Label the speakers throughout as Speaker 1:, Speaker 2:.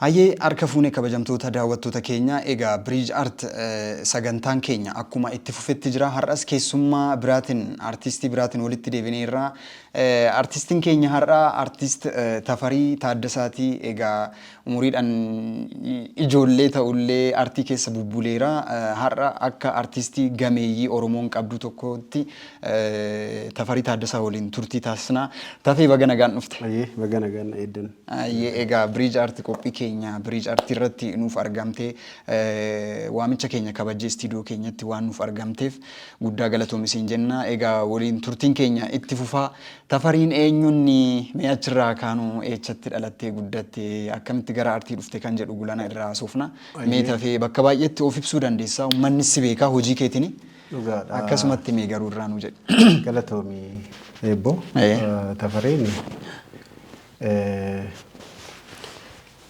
Speaker 1: Hayyee, harka fuune kabajamtoota daawwattoota keenya. Egaa Bridge Art sagantaan keenya akkuma itti fufetti jira. Har'as keessummaa biraatiin, artistii biraatiin walitti deebineerra. Artistiin keenya har'a Artist Tafarii Taaddasaati. Egaa umuriidhaan ijoollee ta'ullee artii keessa bubbuleera. Har'a akka artistii gameeyyii Oromoon qabdu tokkotti Tafarii Taaddasaa waliin turtii taasisna. Tafee, baga nagaan dhufte.
Speaker 2: Ayyee, baga nagaan eeddan.
Speaker 1: Ayyee, egaa Bridge Art qophii keenya Bridge Art irratti nuuf argamtee, waamicha keenya kabajjee istiidiyoo keenyatti waan nuuf argamteef guddaa galatoomi siin jenna. Egaa waliin turtiin keenya itti fufaa. Tafariin eenyunni mee achirraa kaanu, eechatti dhalattee guddatte, akkamitti gara artii dhufte kan jedhu gulana irraa haasofna. Mee Tafee, bakka baay'eetti of ibsuu dandeessa. Uummanni si beekaa hojii keetini.
Speaker 2: Dhugaadha.
Speaker 1: Akkasumatti mee garuu irraa nu jedhi.
Speaker 2: Galatoomii eebboo. Tafareen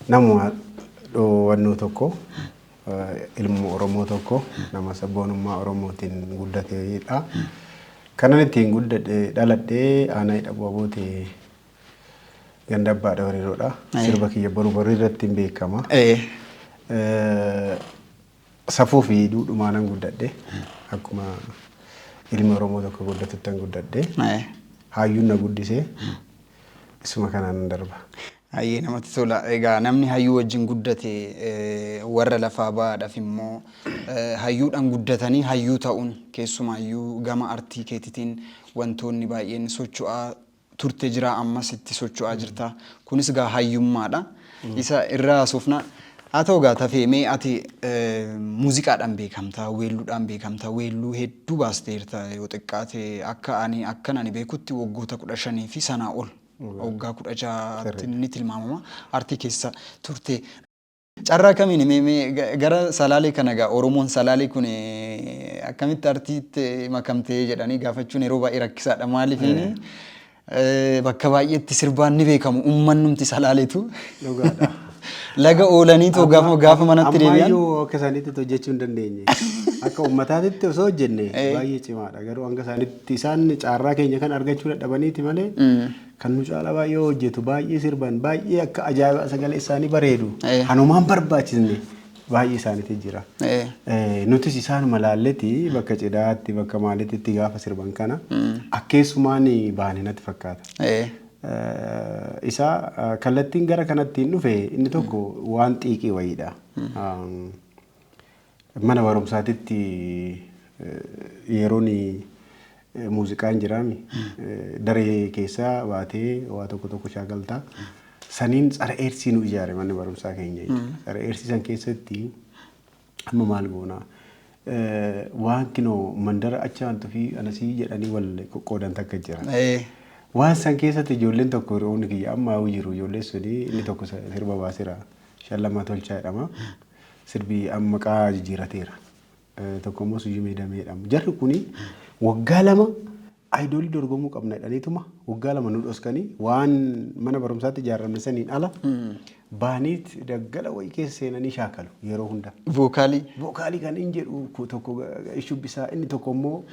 Speaker 2: nama dhoowwannoo tokko, ilma Oromoo tokko, nama sabboonummaa Oromootiin guddateedha. Kanan ittiin guddadhe, dhaladhee aanaa Hidhabuu Abootee, ganda Abbaa Dawariiroodha. Sirba kiyya boru boru irratti hin beekama. Safuu fi duudhumaanan guddadhe. Akkuma ilmi Oromoo tokko guddatuttan guddadhe. Hayyuun na guddisee, isuma kanaan darba.
Speaker 1: Hayyee, namatti tola. Egaa namni hayyuu wajjin guddate warra lafaa ba'aadhaaf immoo hayyuudhaan guddatanii hayyuu ta'uun, keessumaayyuu gama artii keetitiin wantoonni baay'een socho'aa turte jira, ammas itti socho'aa jirta. Kunis egaa hayyummaadha. Isa irraa haasofna. Haa ta'u egaa Tafee, mee ati muuziqaadhaan beekamta, weelluudhaan beekamta, weelluu hedduu baasteerta. Yoo xiqqaate akka ani akkan ani beekutti waggoota 15 fi sanaa ol, waggaa 16tti ni tilmaamama, artii keessa turte. Carraa kamiin mee gara Salaalee kana, egaa Oromoon Salaalee kun akkamitti artiitti makamtee jedhanii gaafachuun yeroo baay'ee rakkisaadha. Maaliifiin bakka baay'eetti sirbaan ni beekamu uummannumti Salaaleetu.
Speaker 2: Dhugaadha.
Speaker 1: Laga oolanii too gaafa manatti deebi'an.
Speaker 2: Ammayyuu akka isaaniitti hojjechuu hin dandeenye. Akka uummataatitti osoo hojjenne baay'ee cimaadha. Garuu hanga isaanitti isaan caarraa keenya kan argachuu dadhabaniiti malee kan nu caalaa baay'ee hojjetu, baay'ee sirban, baay'ee akka ajaa'ibaa sagalee isaanii bareedu, hanumaan barbaachisne baay'ee isaaniitu jira. Nutis isaanuma laalleeti bakka cidhaatti, bakka maaliitti gaafa sirban kana akkeessumaan baane natti fakkaata. Isa kallattiin gara kanatti hin dhufe inni tokko waan xiiqii wayiidha. Mana barumsaatitti yeroon muuziqaan jiraami, daree keessaa baatee waa tokko tokko shaakaltaa. Saniin tsara eersii nu ijaare manni barumsaa keenya jechuudha. Tsara eersii san keessatti amma maal goonaa? Waan kinoo mandara achi aantu fi anasii jedhanii wal qoqqoodan takka jira. Waan san keessatti ijoolleen tokko, hiriyoonni kiyya amma jiru, ijoolleen suni inni tokko sirba baaseera. Shallamaa Tolchaa jedhama. Sirbi amma maqaa jijjiirrateera. Tokko immoo Suyyumee Damee jedhamu. Jarri kuni waggaa 2 ayidoolii dorgomuu qabna jedhaniituma waggaa 2 nu dhoskanii waan mana barumsaatti ijaaramne saniin ala baaniit daggala wayii keessa seenanii shaakalu yeroo hunda.
Speaker 1: Vookaalii.
Speaker 2: Vookaalii kan inni jedhu tokko shubbisaa, inni tokko immoo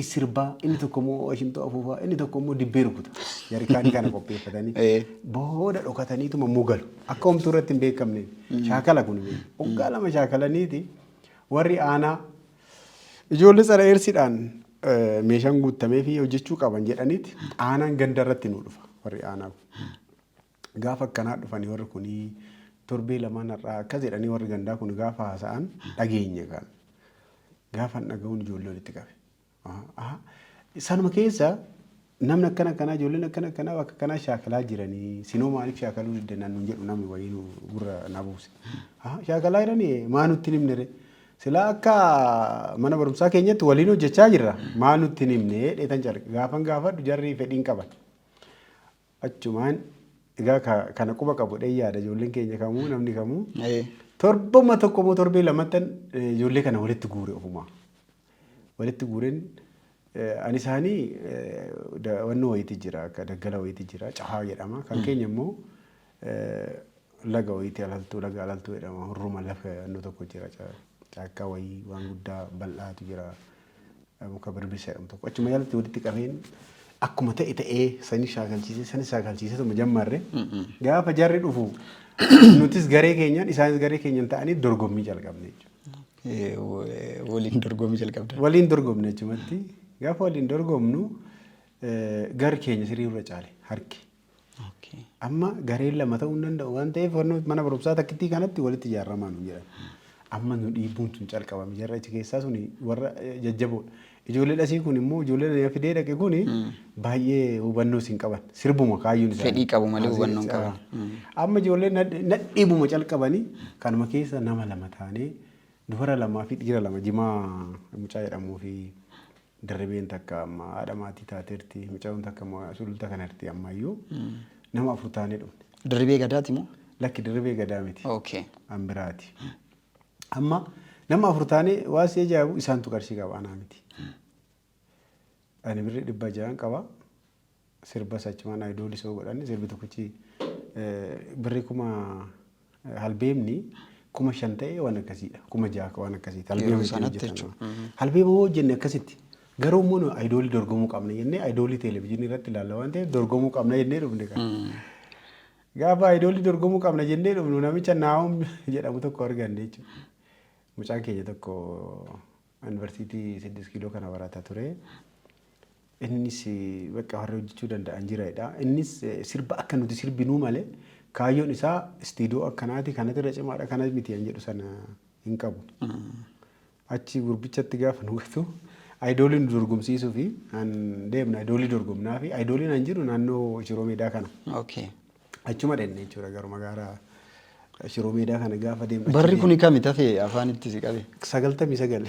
Speaker 2: sirbaa, inni tokko immoo washintoo afuufaa, inni tokko immoo dibbee rukuta. Jarkaanii kana qopheeffatanii booda dhokataniituma mugalu. Akka homtuu irratti hin beekamne shaakala kun waggaa 2 shaakalaniiti warri aanaa ijoollee tsara eersiidhaan meeshaan guutamee fi hojjechuu qaban jedhaniiti aanaan ganda irratti nu dhufa warri aanaa kun. Gaafa akkanaa dhufanii warri kunii torbee lamaan har'aa akkas jedhanii warri gandaa kun gaafa haasa'an dhageenya kan. Gaafa dhaga'uun ijoollee walitti qabe. Sanuma keessa namni akkana akkanaa, ijoolleen akkana akkanaa bakka akkanaa shaakalaa jiranii, sinoo maaliif shaakaluu diddan nuun jedhu, namni wayii nu gurra na buuse. Shaakalaa jiranii maa nutti hin himne ree? Silaa akka mana barumsaa keenyatti waliin hojjechaa jirra, maa nutti hin himne dheetan calqe. Gaafan gaafadhu jarri fedhiin qaban. Achumaan egaa kana quba qabu dhee yaada ijoolleen keenya kamuu, namni kamuu. Torbuma tokko moo torbee lamattan ijoollee kana walitti guure ofumaa. Walitti guureen ani isaanii wannoo wayiiti jira, akka daggala wayiiti jira, cafaa jedhama. Kan keenya immoo laga wayiiti, alaltuu, laga alaltuu jedhama. Hurruma lafa wannoo tokko jira, caakkaa wayii waan guddaa bal'aatu jira. Muka birbirsa jedhamu tokko achuma jalatti walitti qabeen Akkuma ta'e ta'ee sanis shaakalchiisee sanis shaakalchiisee jammarre. Gaafa jarri dhufu nutis garee keenyaan isaanis garee keenyaan ta'anii dorgommii jalqabne jechuudha.
Speaker 1: Waliin dorgommii jalqabdan.
Speaker 2: Waliin dorgomne achumatti. Gaafa waliin dorgomnu garri keenya sirrii irra caale harki. Amma gareen lama ta'uu hin danda'u waan ta'eef mana barumsaa takkittii kanatti walitti ijaaramaa nu jedhan. Amma nu dhiibbuun sun calqabame, jarra achi keessaa suni warra jajjaboodha. Ijoollee dhasii kun immoo, ijoollee na fidee dhaqe kun baay'ee hubannoo hin qaban. Sirbuma kaayyoon isaanii.
Speaker 1: Fedhii qabu malee hubannoo hin qaban.
Speaker 2: Amma ijoollee na dhiibuma calqabanii kanuma keessa nama lama taanee, dubara lamaa fi dhiira lama, Jimaa mucaa jedhamuu fi Dirribeen takka amma haadha maatii taateerti. Mucaan takka immoo sululta kanarti ammayyuu, nama afur taanee dhufne.
Speaker 1: Dirribee Gadaati moo?
Speaker 2: Lakki, Dirribee Gadaa miti. An biraati. Amma nama afur taanee, waa si ajaa'ibu isaantu qarshii qaba, anaa miti. Ani birrii 600n qaba. Sirbas achumaan ayidoolii soo godhanne, sirbi tokkichi birrii 1000, halbeemni 5000 ta'e waan akkasiidha. 6000 waan akkasiiti.
Speaker 1: Halbeema Yeroo ittiin sanatti hojjetan.
Speaker 2: Jechuudha. Halbeema hoo hojjenne akkasitti. Garuu immoo nu ayidoolii dorgomuu qabna jennee, ayidoolii televezyiinii irratti ilaalla waan ta'eef dorgomuu qabna jennee dhufne kan. Gaafa ayidoolii dorgomuu qabna jennee dhufnu namicha Naa'om jedhamu tokko arganne jechuudha. Mucaan keenya tokko yuunivarsiitii 6 Kiiloo kana barata ture. Innis bakka warri hojjechuu danda'an jira. Innis sirba akka nuti sirbinuu malee kaayyoon isaa istiidiyoo akkanaati, kanatu irra cimaadha, kanas miti kan jedhu sana hin qabu. Achi gurbichatti gaafa nu gatu ayidoolii nu dorgomsiisuu fi an deemna, ayidoolii dorgomnaa fi ayidooliin an jiru naannoo Shiroo Meedaa kana. Achuma dhenne jechuudha, garuma gaara Shiroo Meedaa kana gaafa deemnu.
Speaker 1: Barri kuni kami tafee afaan itti si qabe?
Speaker 2: 99.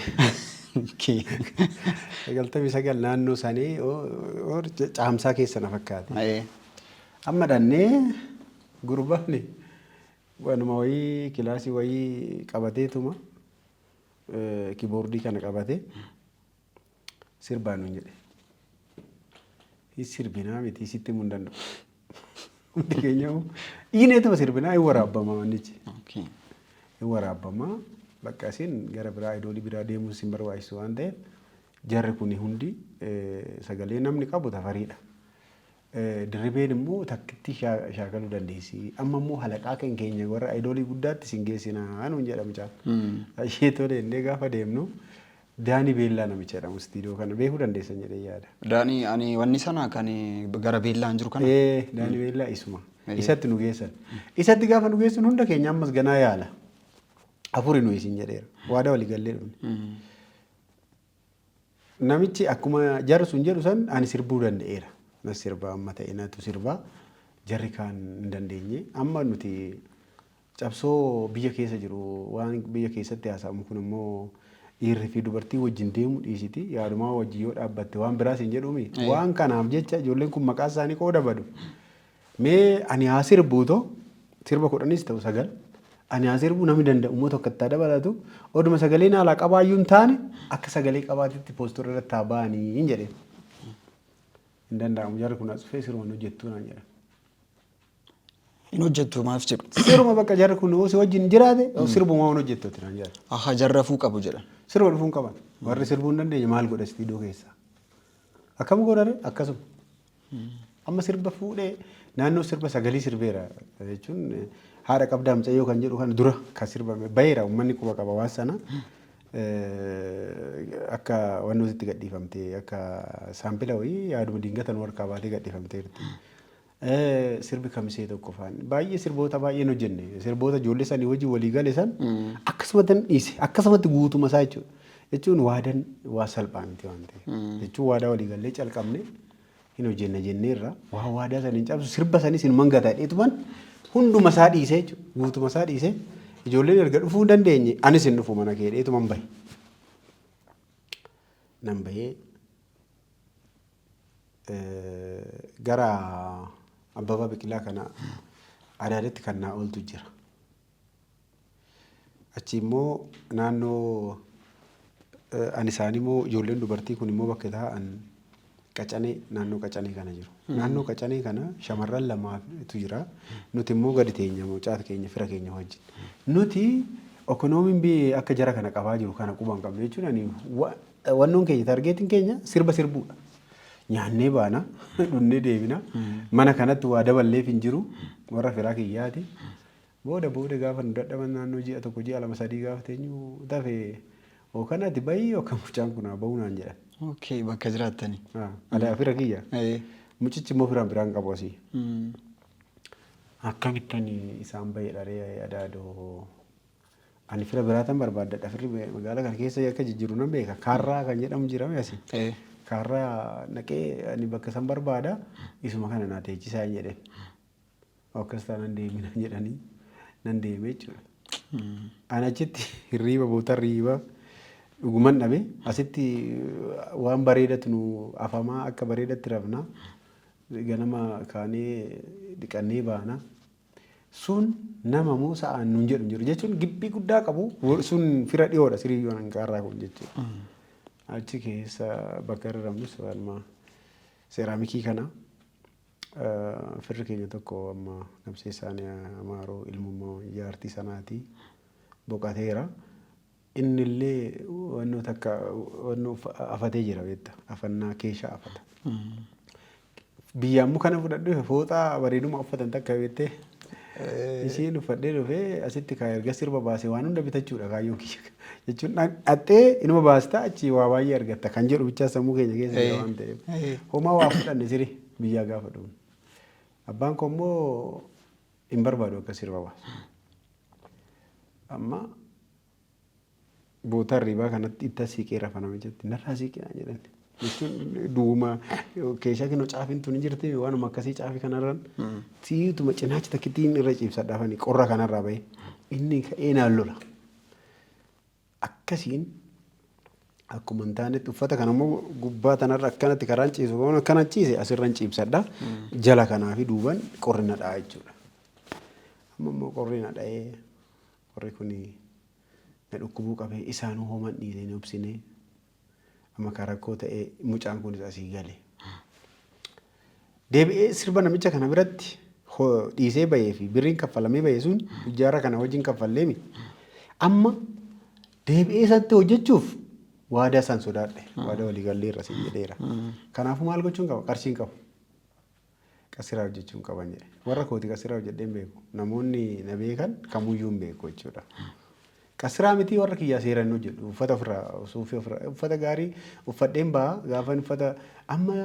Speaker 2: 99 naannoo sanii caamsaa keessa na fakkaate. Amma dhannee gurbaan wanuma wayii kilaasii wayii qabateetuma kiboordii kana qabatee sirbaa nuun jedhe. Sirbinaa miti, sitti himuu hin danda'u. Hundi keenya dhiineetuma sirbinaa, hin waraabbama wannichi. Hin waraabbama. Bakka isin gara biraa idoolii biraa deemuun isin barbaachisu waan ta'eef jarri kun hundi sagalee namni qabu Tafariidha. Dirribeen immoo takkitti shaakaluu dandeessi. Amma immoo halaqaa kan keenya warra idoolii guddaatti isin geessinaa nuun jedha mucaan. Ishee tole innee gaafa deemnu Daanii Beellaa namicha jedhamu istiidiyoo kana beekuu dandeessan jedhee yaada.
Speaker 1: Daanii ani wanni sana kan gara Beellaan jiru kana.
Speaker 2: Ee, Daanii Beellaa isuma. Isatti nu geessan. Isatti gaafa nu geessan hunda keenya ammas ganaa yaala. Afuri nu isin jedheera. Waadaa walii gallee dhufne. Namichi akkuma jarri sun jedhu san ani sirbuu danda'eera. Na sirbaa amma ta'e natu sirbaa, jarri kaan hin dandeenye. Amma nuti cabsoo biyya keessa jiru, waan biyya keessatti haasa'amu kun immoo dhiirri fi dubartii wajjin deemu dhiisiti yaadumaa wajjin yoo dhaabbatte waan biraas hin jedhumi. Waan kanaaf jecha ijoolleen kun maqaa isaanii qooda badu. Mee ani haa sirbuutoo, sirba 10s ta'u 9 ani haa sirbuu, namni danda'u immoo tokko itti haa dabalatu, oduma sagaleen haalaa qabaayyuu hin taane akka sagalee qabaatitti poostora irratti haa ba'anii hin jedheen. Hin danda'amu, jarri kun as dhufee siruma hin hojjettuu naan jedhan.
Speaker 1: Hin hojjettu maaf jedhu?
Speaker 2: Siruma bakka jarri kun si wajjin jiraate sirbuma waan hojjettu naan jedhan.
Speaker 1: Aha, jarrafuu qabu jedhan.
Speaker 2: Sirba dhufuu hin qaban. Warri sirbuu hin dandeenye maal godha istiidiyoo keessaa? Akkam godhare akkasuma. Amma sirba fuudhee naannoo sirba sagalii sirbeera jechuun, haadha qabdaa mucayyoo kan jedhu kana dura kan sirbame baheera, uummanni quba qaba waan sana. Akka wannootitti gadhiifamte, akka saampila wayii yaaduma dingatan warqaa baatee gadhiifamteerti. Sirbi Kamisee tokko faan baay'ee, sirboota baay'een hojjenne, sirboota ijoollee sanii wajjin walii gale san akkasumatti dhiise, akkasumatti guutuma isaa jechuudha. Jechuun waadan waa salphaa miti waan ta'eef. Jechuun waadaa walii gallee calqabne hin hojjenna jenneerra, waan waadaa san hin cabsu, sirba sanis hin mangata jedheetuman hunduma isaa dhiise jechuudha. Guutuma isaa dhiise, ijoolleen erga dhufuu hin dandeenye anis hin dhufu mana kee jedheetuman bahe. Nan bahee gara Abbabaa Biqilaa kana Adaadatti kan naa ooltu jira. Achi immoo naannoo ani isaan immoo ijoolleen dubartii kun immoo bakka taa'an Qacanee, naannoo Qacanee kana jiru. Naannoo Qacanee kana shamarran lamaatu jira. Nuti immoo gadi teenya mucaa keenya fira keenya wajjin. Nuti okonoomiin biyya akka jara kana qabaa jiru kana quba hin qabnu jechuun ani wannoon keenya, targeetiin keenya sirba sirbuudha. Nyaannee baana, dhunnee deebina. Mana kanatti waa daballeef hin jiru. Warra firaa kiyyaati. Booda booda gaafa nu dadhaban, naannoo ji'a 1, ji'a 2, 3 gaafa teenyu, dafee yookaan ati bahii yookaan mucaan kun haa bahuu naan jedhan.
Speaker 1: Okay, bakka jiraattani.
Speaker 2: Alaa fira kiyya. Mucichi immoo firaan biraan qabu asii. Akkamittan isaan bahee dharee adaadoo, ani fira biraatan barbaaddadha. Firri magaalaa kana keessa akka jijjiiru nan beeka. Kaarraa kan jedhamu jira asii. Kaarraa naqee ani bakka san barbaada, isuma kana naa teechisaa hin jedheen. Akkas taanaan deemina jedhanii nan deeme jechuudha. Ani achitti hirriiba boota hirriiba dhuguman dhabe. Asitti waan bareedatu nu afamaa, akka bareedatti rafna. Ganama kaanee dhiqannee baana. Sun nama moo sa'aan nuun jedhu hin jiru jechuun, gibbii guddaa qabu sun fira dhiyoodha siriyyoo kaarraa kun jechuudha. Achi keessa bakka irra rafnus waanuma seeraamikii kana. Firri keenya tokko amma nabsee isaanii amaaroo ilmummaa jaartii sanaati boqateera. Inni illee wannoo takka wannoo afatee jira beekta, afannaa keeshaa afata. Biyya ammoo kana fudhadhu, fooxaa bareeduma uffatan takka beektee isheen uffadhee dhufee asitti kaa erga sirba baasee waan hunda bitachuudha kaayyoon kiyya jechuun, dhattee inuma baastaa achi waa baay'ee argatta kan jedhu bichaa sammuu keenya keessa jira waan ta'eef. Homaa waa fudhanne siri biyyaa gaafa dhufnu. Abbaan koo immoo hin barbaadu akka sirba baasu. Amma boota hirribaa kanatti itti siiqee rafa namichatti, narraa siiqee naan jedhan. Jechuun duwwuma keeshaa kinoo caafiin tun hin jirti, waanuma akkasii caafii kanarraan siituma cinaacha takkittiin irra ciibsadhaafani qorra kanarraa bahee inni ka'ee naan lola. Akkasiin akkuma hin taanetti uffata kana immoo gubbaa tanarra akkanatti karaan ciisu waan akkana ciise asirran ciibsadha. Jala kanaa fi duuban qorri na dha'a jechuudha. Amma immoo qorri na dha'ee, qorri kun na dhukkubuu qabee, isaanuu homan dhiisee hin obsine. Amma kan rakkoo ta'e mucaan kunis asii gale. Deebi'ee sirba namicha kana biratti dhiisee bahee fi birriin kaffalamee bahe sun tujjaara kana wajjin kaffalleemi. Amma deebi'ee isatti hojjechuuf waadaa isaan sodaadhe. Waadaa walii galleerra siin jedheera. Kanaafuu maal gochuun qaba? Qarshiin qabu. Qasiraa hojjechuun qaban jedhe. Warra kooti qasiraa hojjedhee hin beeku. Namoonni na beekan kamuyyuu hin beeku jechuudha. Qasiraa miti, warra kiyyaa seeraan hin hojjedhu. Uffata ofirraa, suufii ofirraa, uffata gaarii uffadheen baha. Gaafan uffata amma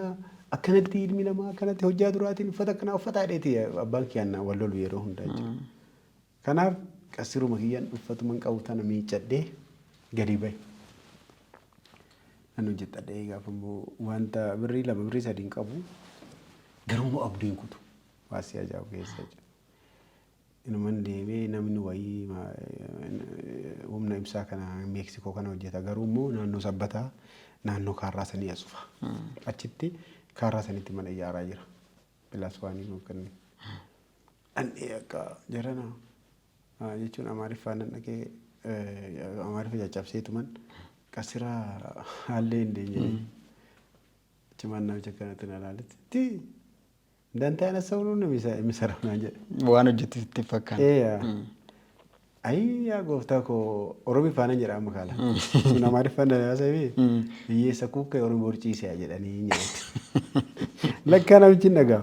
Speaker 2: akkanatti ilmi namaa akkanatti hojjaa duraatiin uffata akkanaa uffata hadheeti abbaan kiyyaan wal lolu yeroo hundaa jechuudha. Kanaaf qasiruma kiyyaan uffatuma hin qabu tana miiccadhee gadi bahe. Nan hojjedhadhee gaafa immoo wanta birrii 2, birrii 3 hin qabu, garuu immoo abdiin kutu waasii ajaa'ibu keessa jechuudha. Inuman deemee namni wayii humna ibsaa kana Meeksikoo kana hojjeta, garuu immoo naannoo Sabbataa naannoo kaarraa sanii as dhufa. Achitti kaarraa sanitti mana ijaaraa jira. Pilaas waanii yookaan dhandhee akka jarana jechuun Amaariffaan nan dhaqee Amaariffa caccabseetuman qasiraa haallee hin deenye. Achumaan namicha akkanatti na ilaaletti ti dantaa yana ሰው ነው የሚሰራው naan jedhe.
Speaker 1: Waan hojjetu sitti fakkaata.
Speaker 2: Ayi yaa gooftaa koo, Oromiffaan jedha amma kaala. Sun Amaariffaan na haasa'e, hiyyeessa kuukkee Oromoo horciisee jedhanii hin jedhe. Lakkaa namichi hin dhaga'a.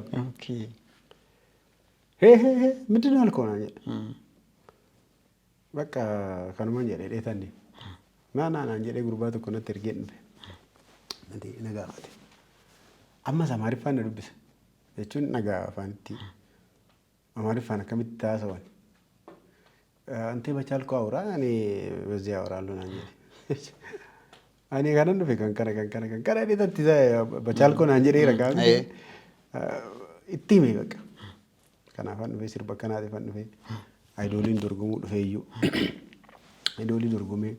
Speaker 2: Hee hee hee, ምንድን ነው ያልከው naan jedhe. Bakka kanumaan jedhe dheetanni. Naa naa naan jedhee gurbaa tokko natti ergee dhufe. Natti na gaafate. Ammas Amaariffaan na dubbisa. Jechuun dhagaa afaanitti. Amaariffaan akkamitti haasawan? አንተ በቻልከው አውራ፣ እኔ በዚህ አወራለሁ naan jedhe. Ani kanan dhufe kan kana kan kana kan kana dheetatti በቻልከው naan jedheera gaafa. Itti hime bakka. Kanaafan dhufee, sirba akkanaatiifan dhufee, Idoliin dorgomuu dhufee iyyuu. Idolii dorgomee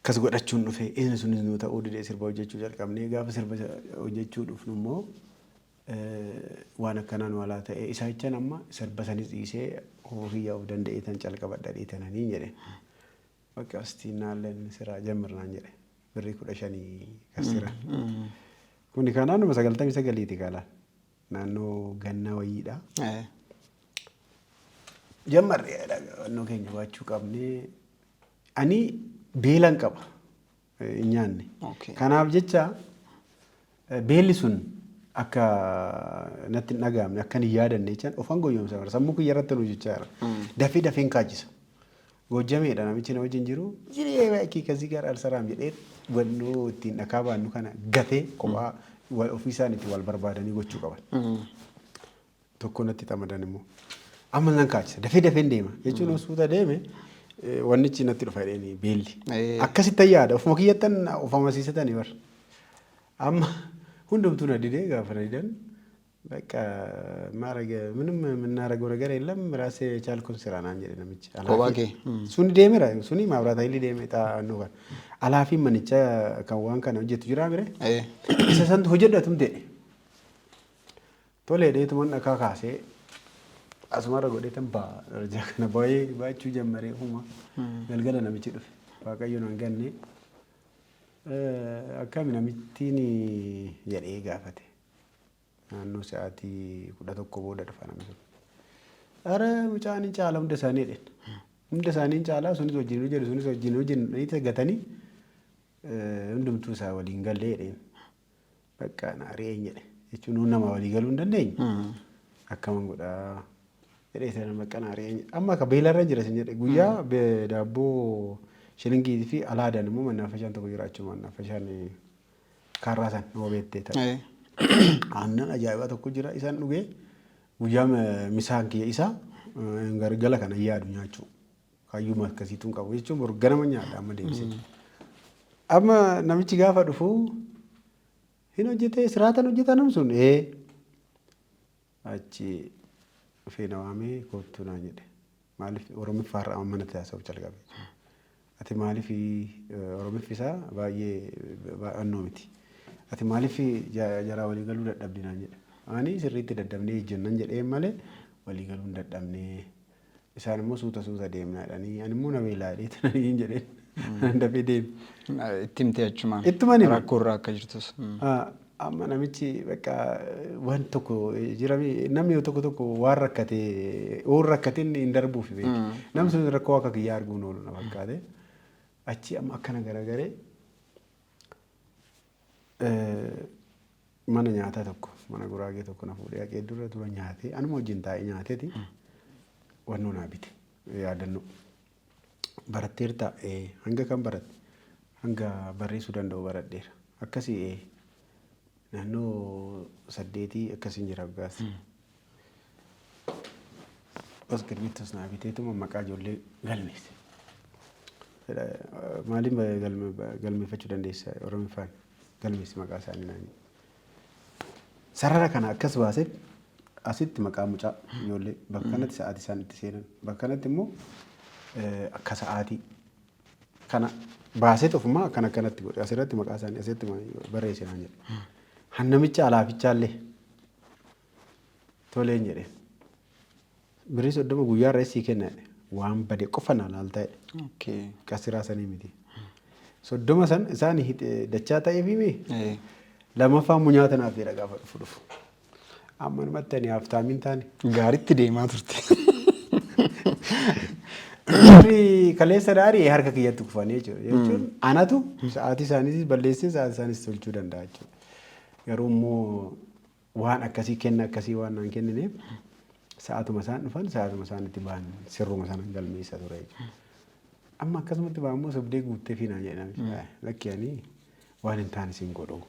Speaker 2: akkas godhachuun dhufee, inni sunis nu ta'uu didee, sirba hojjechuu jalqabnee, gaafa sirba hojjechuu dhufnu immoo waan akkanaan walaa ta'e isa jechan, amma sirba sanis dhiisee hofiyyaa of danda'ee tan calqabadha dhiitananii jedhe. Bakka astii naalleen siraa jammirnaan jedhe, birrii 15 kasira. Kuni kan naannuma 99ti kalaan, naannoo ganna wayiidha. Jammarree naannoo keenya baachuu qabnee, ani beelan qaba, hin nyaanne. Kanaaf jecha Beelli sun akka natti hin dhaga'amne, akka hin yaadanne jechaan ofan goyyomsa bara, sammuu kiyya irratti hojjechaa jira. Dafee dafeen kaachisa. Goojjameedha namichi na wajjin jiru. Jiree kee kasii gara alsaraam jedhee wannoo ittiin dhakaa baannu kana gatee kophaa ofii isaaniitti wal barbaadanii gochuu qaban. Tokko natti xamadan immoo. Amma nan kaachisa. Dafee dafeen deema. Jechuun suuta deeme wannichi natti dhufa jedhanii beelli. Akkasitti yaada. Ofuma kiyyattan of amansiisatanii bar. Amma hundumtuu na didee, gaafa na didan በቃ ማረገ ምንም የምናደርገው ነገር የለም፣ ራሴ የቻልኩን ስራ naan jedhe namichi.
Speaker 1: Kophaa kee?
Speaker 2: Suni deemera, suni maabiraata illee deeme xaa'annoo kana. Alaafiin manicha kan waan kana hojjetu jira mire. Isa santu hojjedhatum ta'e. Tolee dheetuman dhakaa kaasee asumarra godhee tan ba'a darajaa kana baay'ee baachuu jammaree huma galgala namichi dhufe. Waaqayyo nan ganne, akkami namittiin jedhee gaafate. Naannoo sa'aatii 11 booda dhufa namni sun. Ara mucaan hin caala hunda isaanii jedheen. Hunda isaanii hin caalaa, sunis wajjin hojjetu, sunis wajjin hojjennu gatanii hundumtuu isaa waliin gallee jedheen. Bakka na ari'een jedhe jechuun nuun nama walii galuu hin dandeenye. Akkaman godhaa jedhee sana bakka na ari'een jedhe. Amma akka beelarra jira sin jedhe, guyyaa daabboo shilingii fi alaadaan immoo mannaafashaan tokko jiraachuu, mannaafashaan kaarraa san nama beektee ta'e. Aannan ajaa'ibaa tokko jira, isaan dhugee guyyaa misaan kiyya isaa gargala kana yaadu nyaachuu. Kaayyuma akkasiitu hin qabu jechuun bor ganama nyaadha amma deebisee. Amma namichi gaafa dhufu hin hojjetee, siraatan hojjetaa nam sun achi dhufee na waamee, "Kottu" naan jedhe. Maaliif Oromiffaarra amma manatti haasa'uu calqabe. "Ati maaliif," Oromiffi isaa baay'ee baay'annoo miti. "Ati maaliif jaraa walii galuu dadhabde?" naan jedhe. Ani sirriitti dadhabnee ejjennan jedhee malee walii galuu hin dadhabnee. Isaan immoo suuta suuta deemna jedhanii, ani immoo na beelaa jedhee tananii jedheen. Dafee deeme.
Speaker 1: Itti himtee achumaan.
Speaker 2: Ittuman hime.
Speaker 1: Rakkoo irraa akka jirtus.
Speaker 2: Amma namichi bakka waan tokko jira, namni tokko tokko waan rakkate oon rakkateen hin darbuuf beeku. Namni sun rakkoo akka kiyyaa arguun oolu na fakkaate. Achi amma akkana garagaree mana nyaataa tokko, mana guraagee tokko na fuudhee haqee, dura dura nyaatee, anuma wajjin taa'ee nyaateeti wannoo naa bite, yaadannoo. "Baratteertaa?" "Hanga kan baratte?" "Hanga barreessuu danda'u baradheera." "Akkasii?" Naannoo 8 akkasiin jira waggaas. Iskirbiittos naa biteetuma maqaa ijoollee galmeesse. "Maaliin galmeeffachuu dandeessa? Oromiffaan galmeessi maqaa isaanii" naan jedhe. Sarara kana akkas baasee, asitti maqaa mucaa ijoollee, bakka kanatti sa'aatii isaan itti seenan, bakka kanatti immoo akka sa'aatii kana baasee ofumaa akkana akkanatti godhe, asirratti maqaa isaanii asitti barreesse naan jedhe. Hannamicha alaafichaallee toleen jedhe. "Birrii 30 guyyaa irra sii kenna" jedhe. "Waan bade qofa naa laaltaa" jedhe. Qasiraa sanii miti. 30 san isaan dachaa ta'eef himi. Lammaffaa immoo nyaata naaf jedha gaafa dhufu dhufu. Amma namatti ani haftaamiin taane.
Speaker 1: Gaaritti deemaa turte.
Speaker 2: Warri kaleessa daarii harka kiyyatti kufanii jechuudha. Jechuun anatu sa'aatii isaaniis balleessee sa'aatii isaaniis tolchuu danda'a jechuudha. Garuu immoo waan akkasii kenna akkasii waan naan kennineef sa'aatuma isaan dhufan, sa'aatuma isaan itti ba'an sirruma sana galmeessa ture jechuudha. Amma akkasumatti ba'an immoo sobdee guuttee fi naan jedhan, "Lakki, ani waan hin taane siin godhu.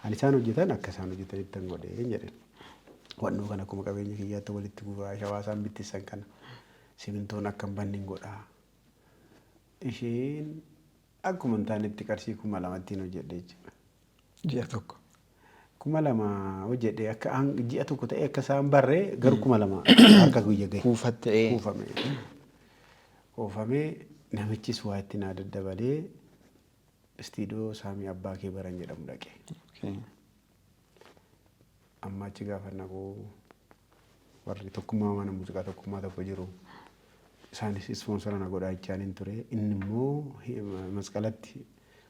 Speaker 2: Ani isaan hojjetan akka isaan hojjetanitti hin godhee" jedheen. Wannoo kana akkuma qabeenya kiyyaatti walitti guuraa, shawaa isaan bittissan kana simintoon akka hin banne hin godhaa. Isheen akkuma hin taanetti qarshii 2000ttiin hojjedhe jechuudha.
Speaker 1: Ji'a tokko.
Speaker 2: 2000 hojjedhe, akka ji'a tokko ta'e akka isaan barree garuu 2000 harka guyya gahe.
Speaker 1: Kuufatte.
Speaker 2: Kuufame. Kuufamee namichis waa itti naa daddabalee istiidiyoo Saamii Abbaa Kee Baran jedhamu dhaqe. Amma achi gaafa naqu warri tokkummaa mana muuziqaa tokkummaa tokko jiru. Isaanis sponsor na godhaa jechaan hin ture. Inni immoo masqalatti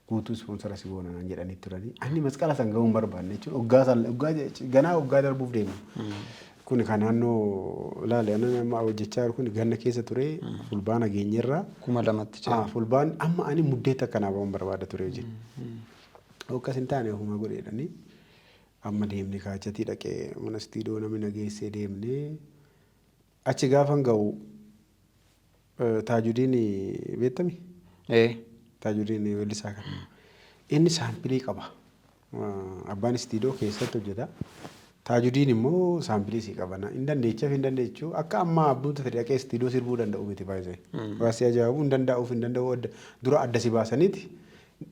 Speaker 2: guutuu sponsor si goona naan jedhanii turanii. Ani masqala san ga'uu hin barbaanne jechuun hoggaa san hoggaa ganaa hoggaa darbuuf deema. Kun kan naannoo ilaale ani amma hojjechaa jiru kun ganna keessa ture, fulbaana geenyerra.
Speaker 1: 2000tti jira.
Speaker 2: Fulbaan amma ani muddeetti akka naa ba'uun barbaada ture hojii. Akkas hin taane ofuma godheedhanii. Amma deemne kaachatii dhaqee mana istiidiyoo namni na geessee deemnee achi gaafan ga'u Taajudiin beektami?
Speaker 1: Ee.
Speaker 2: Taajudiin weellisaa kana. Inni saampilii qaba. Abbaan istiidiyoo keessatti hojjeta. Taajudiin immoo saampilii sii qaba. Hin dandeechaaf hin dandeechuu akka ammaa abbumti fedhe dhaqee istiidiyoo sirbuu danda'u miti baay'ee. Waa si ajaa'ibu hin danda'uuf hin danda'u dura adda si baasaniiti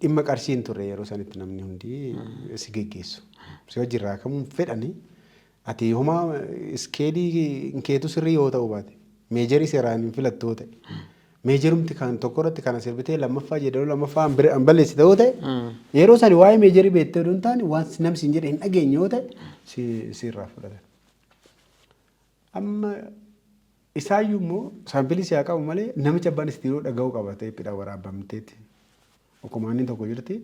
Speaker 2: dhimma qarshii hin turre yeroo sanitti namni hundi si geggeessu. Si wajjin raakamuun fedhanii ati homaa iskeelii keetu sirrii yoo ta'u baate meejarii seeraan hin filattu yoo ta'e meejarumti kan tokko irratti kana sirbitee lammaffaa jedhamu lammaffaa hin balleessite yoo ta'e yeroo sani waa'ee meejarii beektee odoo hin taane waan namni siin jedhe hin dhageenye yoo ta'e si sirraa fudhatan. Amma isaayyuu immoo saampilii si haa qabu malee namicha abbaan istiidiyoo dhaga'uu qaba teephiidhaan waraabamteeti. Akkuma inni tokko jirti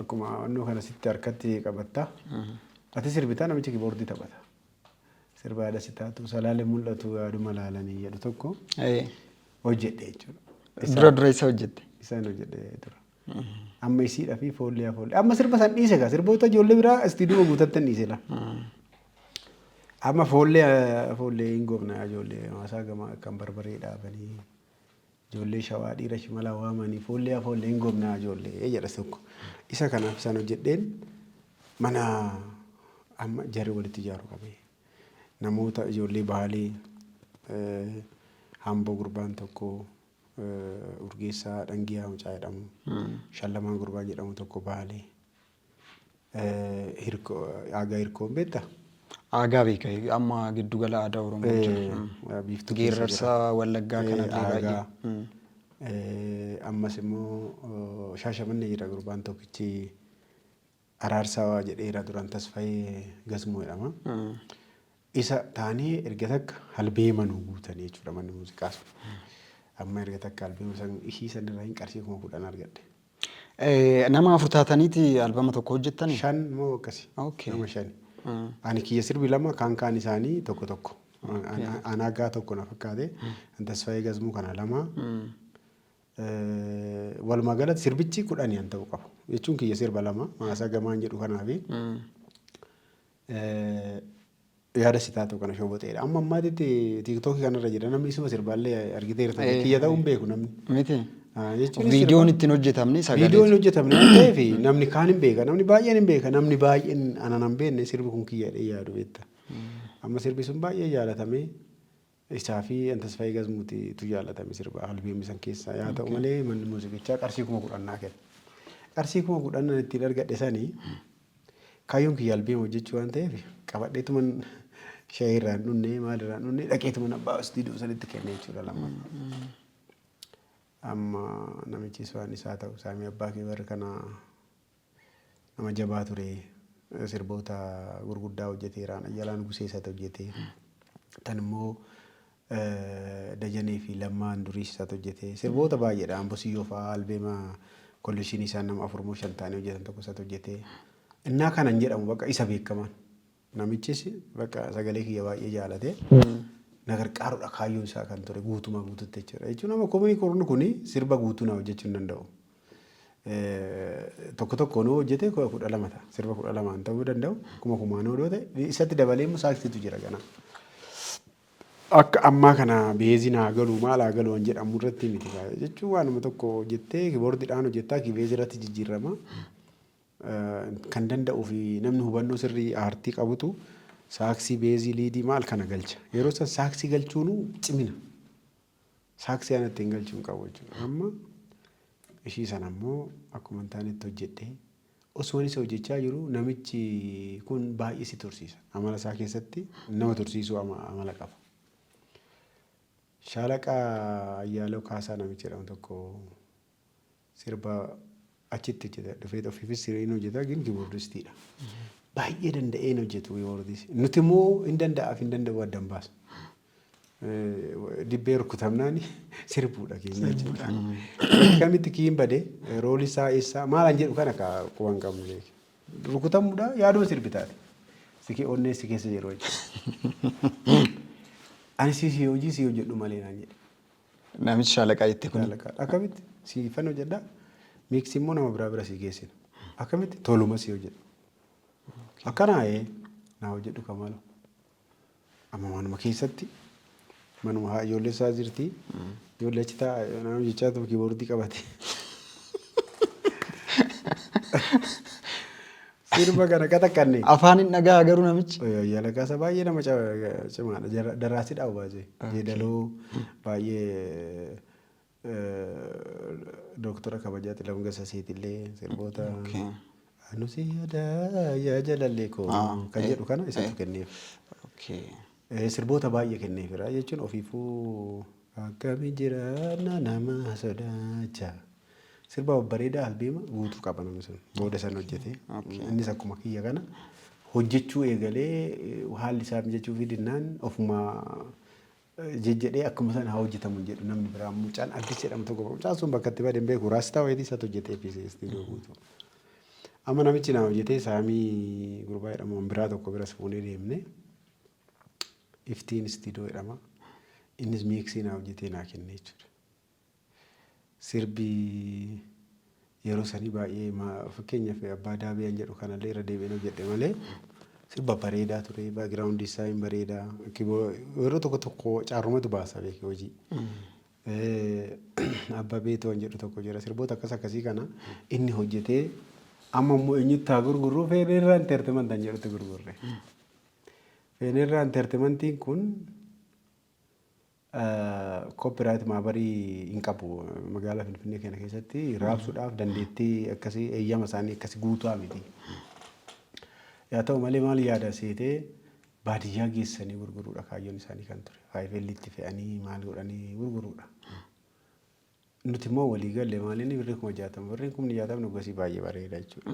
Speaker 2: akkuma onnoo kana sitti harkatti qabatta. Ati sirbitaa namichi kiboordii taphata. Sirba yaada si taatu salaalee mul'atu yaaduma laalanii jedhu tokko hojjedhe jechuudha.
Speaker 1: Dura dura isa hojjette.
Speaker 2: Isaan hojjedhe dura. Amma isiidha fi foollee foollee. Amma sirba san dhiise gaa sirboota ijoollee biraa istiidiyoo guutattan dhiise laa. Amma foollee foollee hin goofna ijoollee maasaa gama kan barbaree dhaabanii ijoollee shawaa dhiira shimala waamanii foollee foollee hin goofna ijoollee jedha tokko. Isa kanaaf isaan hojjedheen mana amma jarri walitti ijaaru qabee. Namoota ijoollee baalee hamboo gurbaan tokko Urgeessaa Dhangiyaa mucaa jedhamu Shallamaan gurbaa jedhamu tokko baalee hirkoo aagaa hirkoon beektaa?
Speaker 1: Aagaa beeka amma giddugala aadaa Oromoo jira.
Speaker 2: Biiftuu keessa jira.
Speaker 1: Geerrarsa Wallaggaa kanallee baay'ee.
Speaker 2: Aagaa. Ammas immoo Shaashamannee jira gurbaan tokkichi Araarsaa jedheera duraan Tasfaayee Gasmoo jedhama. Isa taanee erga takka halbeema nu guutanii jechuudha manni muuziqaa sun. Amma erga takka halbeema san ishii sanirraa hin qarshii 10,000 argadhe.
Speaker 1: Nama afur taataniiti albama tokko hojjettanii?
Speaker 2: Shan moo akkasi.
Speaker 1: Okay.
Speaker 2: Nama shani. Ani kiyya sirbi lama kaan kaan isaanii tokko tokko. Anaagaa tokko na fakkaate. Tasfaayee Gazmuu kana lama. Walumaa galatti sirbichi kudhani an ta'uu qabu. Jechuun kiyya sirba lama maasaa gamaan jedhu kanaa fi yaada si taatu kana shoboxeedha. Amma ammaatitti tiiktookii kanarra jira namni isuma sirbaallee argiteerta. Kiyya ta'uu hin beeku namni.
Speaker 1: Miti.
Speaker 2: Jechuun
Speaker 1: Viidiyoon ittiin hojjetamne sagalee.
Speaker 2: Viidiyoon hojjetamne waan ta'eef namni kaan hin beeka. Namni baay'een hin beeka. Namni baay'een anan hin beekne sirbi kun kiyya jedhee yaadu beekta. Amma sirbi sun baay'ee jaalatamee isaa fi an Tasfaayee Gazmuuti tu jaalatame sirba albeemii san keessaa. Yaa ta'u malee manni muuziqichaa qarshii 10,000 naa kenne. Qarshii 10,000 an ittiin argadhe sanii kaayyoon kiyya albeema hojjechuu waan ta'eef qabadheetuman shayii irraa hin dhunne maal irraa hin dhunne dhaqeetuman abbaa istiidiyoo sanitti kenne jechuudha lammaffaa. Amma namichis waan isaa ta'u saamii abbaa kee warri kana nama jabaa ture. Sirboota gurguddaa hojjeteera. Ayyalaa Nugusee isatu hojjete. Tan immoo Dajanee fi Lammaan Duriis isatu hojjete. Sirboota baay'eedha. Ambosiyyoo fa'aa albeema kollekshinii isaan nama afur moo shan ta'anii hojjetan tokko isatu hojjete. Innaa kana hin jedhamu bakka isa beekamaan. Namichis bakka sagalee kiyya baay'ee jaalate. Na garqaaruudha kaayyoon isaa kan ture guutumaa guututti jechuudha. Jechuun amma komii korni kuni sirba guutuu na hojjechuu hin danda'u. Tokko tokkoon yoo hojjete 12 ta'a. Sirba 12n ta'uu danda'u. Kuma kumaan yoo ta'e isatti dabalee immoo saaksiitu jira ganaa. Akka ammaa kana beeziin haa galu maal haa galu waan jedhamu irratti miti. Jechuun waanuma tokko hojjettee kiboordiidhaan hojjettaa kibeezii irratti jijjiirama. Kan danda'uu fi namni hubannoo sirrii aartii qabutu saaksii beezii liidii maal kana galcha. Yeroo san saaksii galchuunuu cimina. Saaksii ana ittiin galchuu hin qabu jechuudha. Amma ishii sana immoo akkuma hin taanetti hojjedhee osoo isa hojjechaa jiru namichi kun baay'ee si tursiisa. Amala isaa keessatti nama tursiisuu amala qaba. Shaalaqa Ayyaaloo Kaasaa namichi jedhamu tokko sirba achitti hojjeta dhufee ofiifis hin hojjeta gin kiboordistiidha. Baay'ee danda'ee hin hojjetu kiboordiis. Nuti immoo hin danda'aaf hin danda'u adda hin baasu. Dibbee rukutamnaan sirbuudha keenya jechuudha. Kamitti kiin bade rooli isaa eessaa maal an jedhu kana ka quban hin qabnu beeki. Rukutamuudha yaaduma sirbitaati. Si onnee si keessa jiru jechuudha. Ani si hojii si hojjedhu malee naan jedhe.
Speaker 1: Namichi shaalaqaa jette kun.
Speaker 2: Shaalaqaa. Akkamitti siifan hojjedha. Miiksi immoo nama biraa bira si geessina. Akkamitti toluma si hojjedha. Akkanaa naa hojjedhu kamalu. Amma manuma keessatti manuma haa ijoollee isaa jirti. Ijoollee achi taa'a nama jechaa ture kiiboordii qabate. Sirba kana qaxaqqanne.
Speaker 1: Afaan hin dhagaa garuu namichi.
Speaker 2: Yalaqaasa baay'ee nama cimaadha. Daraasii dhabu baasee. Jeedaloo baay'ee Dooktora kabajaa Xilahun Gasaseetillee sirboota Anusi yaada yaa jalallee koo kan jedhu kana isatu kenneef. Sirboota baay'ee kenneefira jechuun ofiifuu akkami jiraanna nama sodaacha. Sirba babbareedaa albeema guutuu qaba namni sun booda san hojjete. Innis akkuma kiyya kana hojjechuu eegalee haalli isaa mijachuu fi dinnaan ofuma jejjedhee akkuma sana haa hojjetamu jedhu namni biraa mucaan Addis jedhamu tokko mucaan sun bakka itti bade hin beeku raastaa wayitii isatu hojjetee fi istiidiyoo guutuu. Amma namichi naa hojjetee Saamii gurbaa jedhamu biraa tokko biras fuunee deemne. Iftiin istiidiyoo jedhama. Innis miiksii naa hojjetee naa kenne jechuudha. Sirbi yeroo sanii baay'ee fakkeenyaaf Abbaa Daabee jedhu kanallee irra deebi'een hojjedhe malee sirba bareedaa ture, background isaa hin bareedaa. Yeroo tokko tokko caarrumatu baasa beekee hojii. Abbaa Beetoo jedhu tokko jira, sirboota akkas akkasii kana inni hojjetee amma immoo eenyutti haa gurgurru, Feeneerraa Entertainment jedhutti gurgurre. Feeneerraa Entertainmentiin kun copyright maabarii hin qabu, magaalaa Finfinnee kana keessatti raabsuudhaaf dandeettii akkasii eeyyama isaanii akkasii guutuu miti. Yaa ta'u malee maal yaada seetee, baadiyyaa geessanii gurguruudha kaayyoon isaanii kan ture. Faayifeellitti fe'anii maal godhanii gurguruudha. Nuti immoo walii galle maaliin birrii 60,000, birriin 60,000 gosi baay'ee bareeda jechuudha.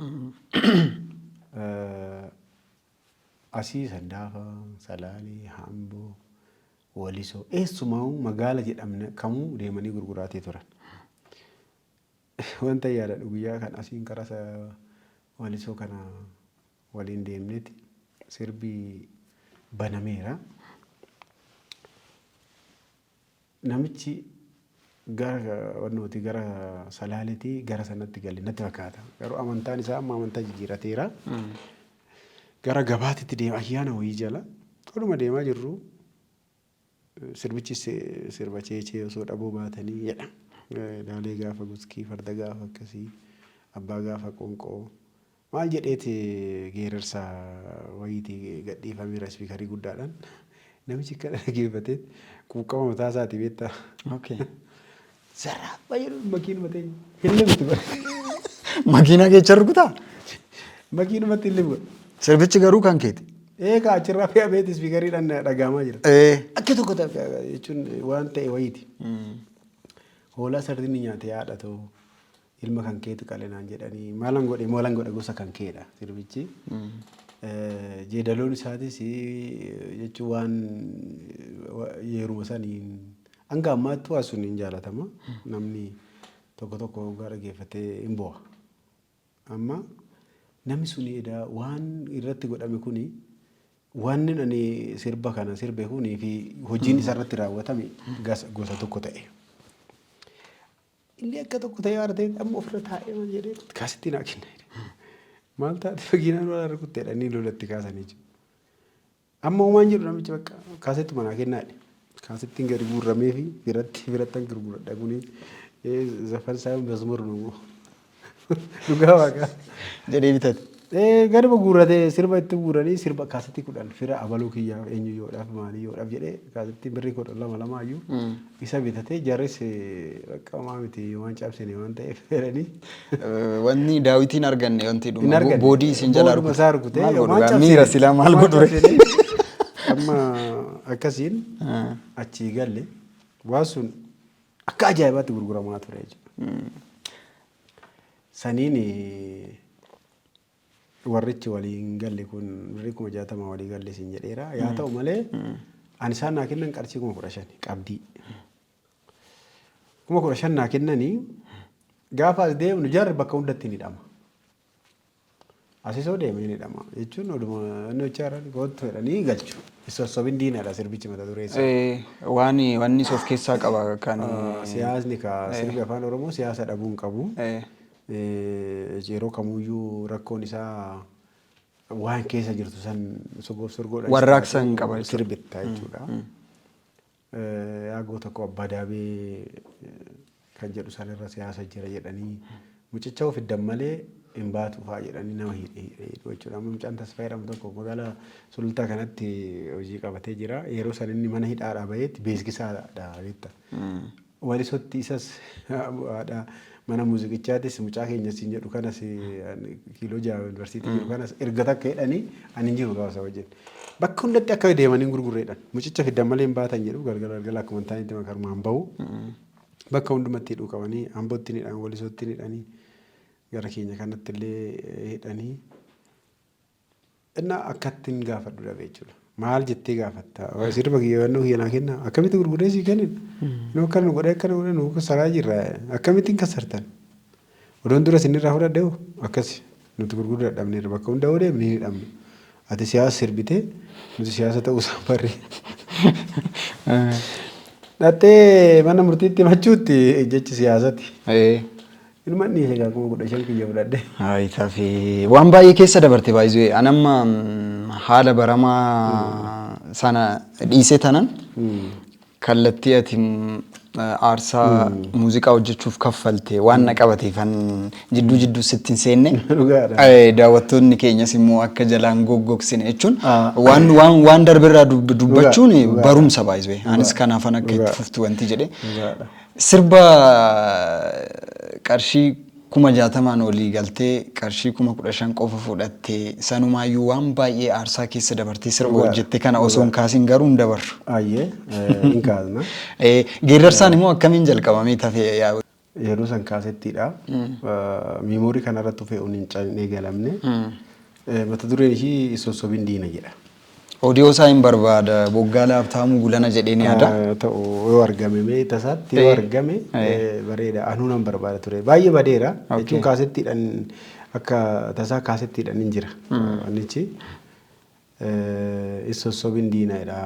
Speaker 2: Asii Sandaafa, Salaalee, Hamboo, Walisoo eessumaa magaala jedhamne kamuu deemanii gurguraatee turan. Wanta yaadadhu guyyaa kan asiin karaa Walisoo kana waliin deemneeti sirbi banameera. Namichi gara wannooti gara Salaaleetii gara sanatti gale natti fakkaata. Garuu amantaan isaa amma amantaa jijjiirateera. Gara gabaatitti deema ayyaana wayii jala. Oduma deemaa jirru sirbichi sirba cheechee osoo dhabuu baatanii jedha. Daalee gaafa guskii, farda gaafa akkasii, abbaa gaafa qonqoo. Maal jedheeti geerarsa wayiiti gadhiifameera ispiikarii guddaadhaan. Namichi kana dhaggeeffatee quuqqama mataa isaati beektaa. Zaraabba jedhu makiinuma teenya. Hin limtu bara.
Speaker 1: Makiinaa keessa rukutaa?
Speaker 2: Makiinumatti hin limu.
Speaker 1: Sirbichi garuu kan keeti.
Speaker 2: Eegaa achirraa fe'ameeti ispiikariidhaan dhaga'amaa jira. Akka tokko ta'e jechuun waan ta'e wayiiti. Hoolaa sardinni nyaate haadha ta'u ilma kan keetu qale naan jedhanii maalan godhe maalan godhe gosa kan keedha sirbichi. Jeedaloon isaatis jechuun waan yeruma saniin hanga ammaatti waa sun hin jaalatama. Namni tokko tokko dhugaa dhaggeeffatee hin bo'a. Amma namni sun edaa waan irratti godhame kuni waan ani sirba kana sirbe kunii fi hojiin isa irratti raawwatame gosa tokko ta'e. Inni akka tokko ta'ee waan ta'eef amma ofirra taa'ee maal jedhee kaasitti naa kenna jedhe. Maal taate faginaan wal rukutte jedhanii lolatti kaasanii jiru. Amma homaan jedhu namichi bakka kaasetti manaa kennaa jedhe. Kaasettiin gadi guurramee fi biratti birattan gurguradha kuni zafan isaa mazmur nu dhugaa waaqaa.
Speaker 1: Jedhee bitate.
Speaker 2: Gaduma guurratee sirba itti guuranii sirba kaasettii 10 fira abaluu kiyyaaf eenyu yoodhaaf maalii yoodhaaf jedhee kaasettii birrii 12 lamaayyuu isa bitatee jarris bakka homaa miti waan cabsine waan ta'eef jedhanii.
Speaker 1: Wanni daawitiin arganne wanti dhuma Hin arganne. Boodii isin jalaa
Speaker 2: Booduma isaa rukute.
Speaker 1: Maal godhu gaa? Miira silaa maal godhu ree?
Speaker 2: Amma akkasiin achii galle waan sun akka ajaa'ibaatti gurguramaa ture jechuudha. Saniin warrichi waliin galle kun birrii 60,000 walii galle siin jedheera. Yaa ta'u malee ani isaan naa kennan qarshii 15,000 qabdii. 15,000 naa kennanii gaafa as deemnu jarri bakka hundatti ni hidhama. Asisoo deemee ni hidhama jechuun oduma inni hojjaa irra kottu jedhanii galchu. Sossobin diinadha sirbichi mata duree isaa.
Speaker 1: Waan wanni of keessaa qaba kan.
Speaker 2: Siyaasni ka sirbi afaan Oromoo siyaasa dhabuu hin qabu. Yeroo kamuyyuu rakkoon isaa Waan keessa jirtu san sogoof sorgoodhaan
Speaker 1: Warraaqsa hin qaba jechuudha.
Speaker 2: Sirbittaa jechuudha. Yaa goota koo abbaa daabee kan jedhu sanirra siyaasa jira jedhanii mucicha of fiddan malee hin baatu fa'aa jedhanii nama hidhe hidhe hidhu jechuudha. Amma mucaan Tasfaa jedhamu tokko magaalaa Sulultaa kanatti hojii qabatee jira. Yeroo san inni mana hidhaadhaa baheetti beeksisaadha beekta. Walisotti isas haadha mana muuziqichaatis mucaa keenya siin jedhu kanas kiiloo 6 yuunivarsiitii jiru kanas erga takka hidhanii ani hin jiru gaafa isa wajjin. Bakka hundatti akka deemanii gurgurreedhaan mucicha fiddan malee hin baatan jedhu galgala galgala akkuma hin taanetti makarumaan bahu. Bakka hundumatti hidhuu qabanii Ambootti ni hidhan, Walisootti ni hidhanii, gara keenya kanatti illee hidhanii. Innaa akkattiin gaafadhu dhabe jechuudha. Maal jettee gaafatta? Sirba kiyya yannoo kiyya naa kennaa. Akkamitti gurguree sii kennin? Nu akkana nu godhee akkana godhee nu kasaraa jirra. Akkamittiin kasartan? Odoon dura isinirraa fudhadhe hoo? Akkasi. Nuti gurguruu dadhabneerra. Bakka hunda yoo deemne hin hidhamna. Ati siyaasa sirbitee nuti siyaasa ta'uu isaan barre. Dhattee mana murtiitti himachuutti jechi siyaasati. Ilma dhiise egaa 15,000 kiyya fudhadhe.
Speaker 1: Hayi tafee waan baay'ee keessa dabarte baay'ee an amma haala baramaa sana dhiisee tanan kallattii ati aarsaa muuziqaa hojjechuuf kaffalte waan na qabateefan jidduu jidduu sitti hin seenne.
Speaker 2: Dhugaadha.
Speaker 1: Daawwattoonni keenyas immoo akka jalaan goggogsine jechuun waan darberraa dubbachuun barumsa baay'ee. Anis kanaafan akka itti fuftu wanti jedhe.
Speaker 2: Dhugaadha.
Speaker 1: Sirba qarshii 60,000n olii galtee qarshii 15,000 qofa fudhattee sanumaayyuu waan baay'ee aarsaa keessa dabartee sirba hojjette kana osoo hin kaasin garuu hin dabarru.
Speaker 2: Ayyee hin kaasna.
Speaker 1: Geerrarsaan immoo akkamiin jalqabamee tafee yaa?
Speaker 2: Yeroo san kaasettiidha. Miimoorii kanarratti fe'uun hin eegalamne. Mata dureen ishii Sossobin Diina jedha.
Speaker 1: Odiyoo isaa hin barbaada Boggaala Habtaamuu Gulana jedheen yaada.
Speaker 2: Ta'u yoo argame mee tasaatti yoo argame bareeda. Anuu nan barbaada ture. Baay'ee badeera. Jechuun kaasettiidhaan akka tasaa kaasettiidhaan hin jira. Wannichi Sossobin Diina jedha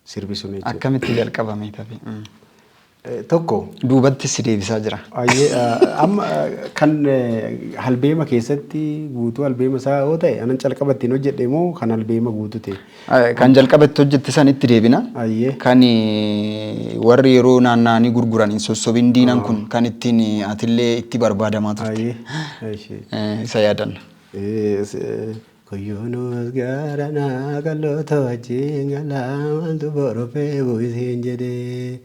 Speaker 2: sirbi sun jechuudha.
Speaker 1: Akkamitti jalqabame tafe?
Speaker 2: Tokko.
Speaker 1: Duubatti si deebisaa jira.
Speaker 2: Ayyee amma kan halbeema keessatti guutuu halbeema isaa yoo ta'e anan calqaba ittiin hojjedhe moo kan halbeema guutuu ta'e?
Speaker 1: Kan jalqaba itti hojjette san itti deebina.
Speaker 2: Ayyee.
Speaker 1: Kan warri yeroo naanna'anii gurguran hin sossobin diinan kun kan ittiin atillee itti barbaadamaa turte.
Speaker 2: Ayyee. Ishee.
Speaker 1: Isa yaadanna.
Speaker 2: Kuyyoonuu as garanaa qalloota wajjin galaa maaltu borophee bu'isiin jedhee.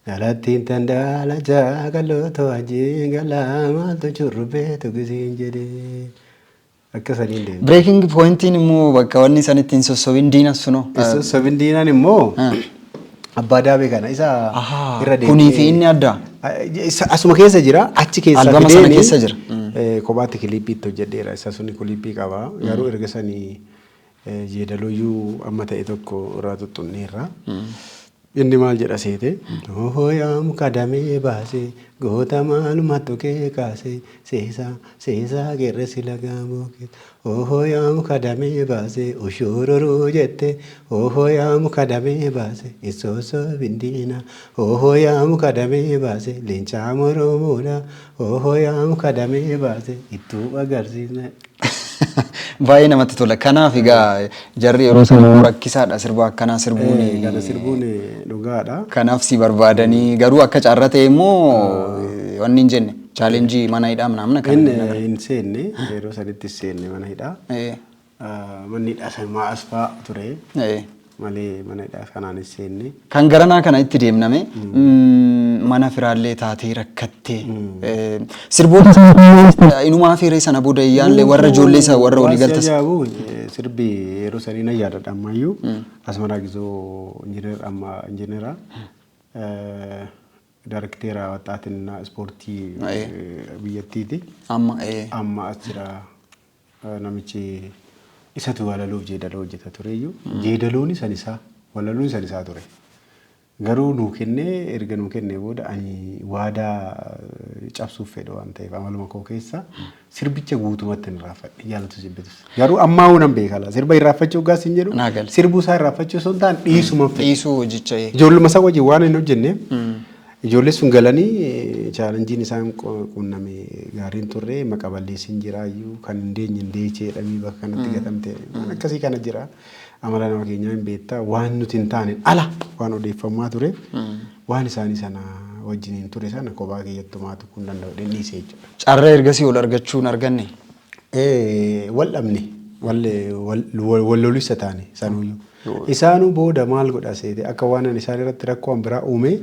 Speaker 2: Dhalattiin tan daalachaa qalloota wajjin galaa maaltu churrubbee tuqisiin jedhee. Akka saniin deemte.
Speaker 1: Breaking pointiin immoo bakka wanni san ittiin sossobin diina sunoo.
Speaker 2: Sossobin diinaan immoo abbaa daabee kana isa irra deemtee.
Speaker 1: Kunii fi inni adda.
Speaker 2: Asuma keessa jira achi keessaa
Speaker 1: Albama sana
Speaker 2: fideeni,
Speaker 1: keessa jira.
Speaker 2: Kophaatti kiliippii itti hojjedheera. Isa suni kiliippii qaba. Garuu erga sanii jeedalooyyuu amma ta'e tokko irraa tuttunneerra. Inni maal jedha seete? Ohoo yaa muka damee baase goota maaluma tuqee kaase seesaa seesaa qeerressi lagaa bookeessa. Ohoo yaa muka damee baase ushuururuu jette ohoo yaa muka damee baase issoosoo bindiina ohoo yaa muka damee baase leencaa moroomuudha ohoo yaa muka damee baase ittuu agarsiisna.
Speaker 1: Baay'ee namatti tola. Kanaaf egaa jarri yeroo sana rakkisaadha sirba akkanaa sirbuun.
Speaker 2: Kana sirbuun dhugaadha.
Speaker 1: Kanaaf si barbaadanii garuu akka carra ta'e immoo wanni hin jenne chaalenjii mana hidhaa manaamna kan.
Speaker 2: Inni hin seenne yeroo sanitti seenne mana hidhaa. Manni hidhaa san maa'as fa'aa ture. Malee mana hidhaa kanaan hin seenne.
Speaker 1: Kan garanaa kana itti deemname mana firaallee taatee rakkattee sirboota inumaa feeree sana booda iyyaallee warra ijoollee isa warra walii galtas.
Speaker 2: Waan si ajaa'ibu sirbi yeroo sanii nan yaadadha ammayyuu Asmaraa Gizoo injiinar amma injiinara daarikteera waxxaatinna ispoortii biyyattiiti.
Speaker 1: Amma
Speaker 2: Amma as jira namichi isatu walaloof jeedaloo hojjeta tureyyuu jeedaloon san isaa walaloon san isaa ture. Garuu nuu kennee erga nuu kennee booda ani waadaa cabsuuf fedha waan ta'eef amaluma koo keessa sirbicha guutumatti hin irraanfadhe jaalatu jibbitus. Garuu ammaa hoo nan beeka laa sirba irraanfachuu gaas hin jedhu
Speaker 1: Naa gale.
Speaker 2: sirbuu isaa irraanfachuu osoo hin taane dhiisuma fedha.
Speaker 1: Dhiisuu hojicha.
Speaker 2: Ijoolluma isaa wajjin waan hin hojjenneef Ijoollee sun galanii challengeiin isaan quunname gaariin turre, maqa balleessiin jiraayyuu kan hin deenye hin deechee jedhamii bakka kanatti gatamte, waan akkasii kana jira. Amala nama keenyaa hin beektaa, waan nuti hin taane ala waan odeeffamaa ture, waan isaanii sana wajjiniin ture sana kophaa kiyyattumaatu kun danda'u dhiisee jechuudha.
Speaker 1: Carraa ergasii ol argachuu hin arganne.
Speaker 2: Wal dhabne, wal lolisa taane sanuyyuu. Isaanuu booda maal godha seete, akka waan ani isaan irratti rakkoo biraa uume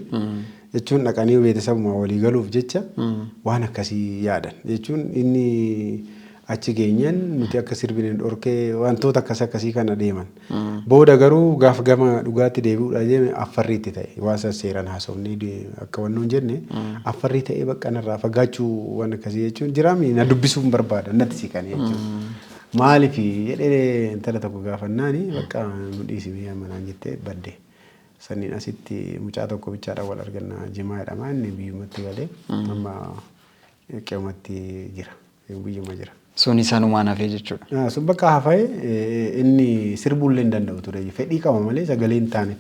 Speaker 2: jechuun dhaqanii beeksisabuma walii galuuf jecha waan akkasii yaadan jechuun, inni achi geenyaan nuti akka sirbine dhorkee, wantoota akkas akkasii kana deeman. Booda garuu gaafa gama dhugaatti deebi'uudha deeme, affarrii itti ta'e, waan san seeraan haasofnee akka wannu hin jenne, affarrii ta'ee bakka narraa fagaachuu, waan akkasii jechuun jiraami, na dubbisuu hin barbaadan, natti siqanii jechuudha. Maaliif jedhee intala tokko gaafannaani, bakka nu dhiisimee manaan jettee badde. Saniin asitti mucaa tokko bichaadhaan wal arganna, Jimaa jedhama, inni biyyumatti galee amma qe'umatti jira, biyyuma jira.
Speaker 1: Sun isanumaan hafee jechuudha.
Speaker 2: Sun bakka hafee, inni sirbuullee hin danda'u ture. Fedhii qaba malee sagalee hin taane.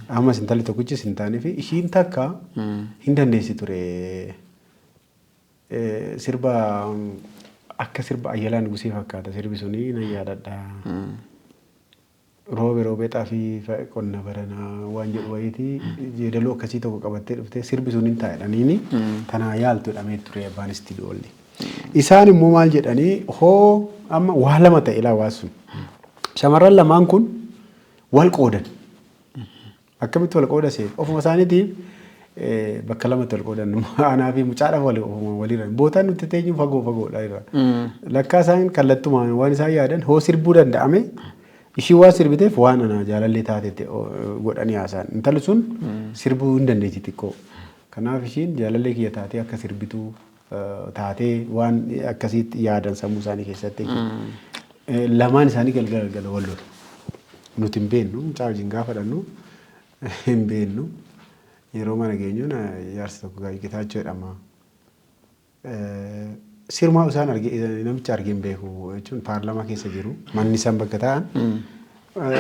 Speaker 2: Ammas intalli tokkichis hin taane fi ishiin takka hin dandeessi ture. Sirba akka sirba Ayyalaa Nugusee fakkaata sirbi suni, nan yaadadha. Roobe roobee xaafii qonna baranaa waan jedhu wayiiti, jeedaloo akkasii tokko qabattee dhuftee sirbi sun hin taa'edhaniini tanaa yaaltu jedhamee ture abbaan istiidiyoollee. Isaan immoo maal jedhanii, hoo amma waa lama ta'e laa waa sun. Shamarran lamaan kun wal qoodan. Akkamitti wal qooda seef? Ofuma isaaniitiif bakka lamatti wal qoodan. Anaa fi mucaadhaaf wal ofuma walirra. Bootaan nuti teenyu fagoo fagoodha irra. Lakkaa isaan kallattumaan waan isaan yaadan, hoo sirbuu danda'ame, ishii waan sirbiteef waan ana jaalallee taatetti godhanii haasa'an. Intalli sun sirbuu hin dandeessi xiqqoo. Kanaaf ishiin jaalallee kiyya taatee akka sirbituu taatee waan akkasiitti yaadan sammuu isaanii keessatti jechuudha. Lamaan isaanii galgala galgala wal lolu. Nuti hin beeknu, mucaa wajjin gaafa dhannu hin beeknu. Yeroo mana geenyu jaarsi tokko Gitaachoo jedhama. Sirmaa isaan arge, namicha argee hin beeku jechuun, paarlaamaa keessa jiru, manni isaan bakka taa'an,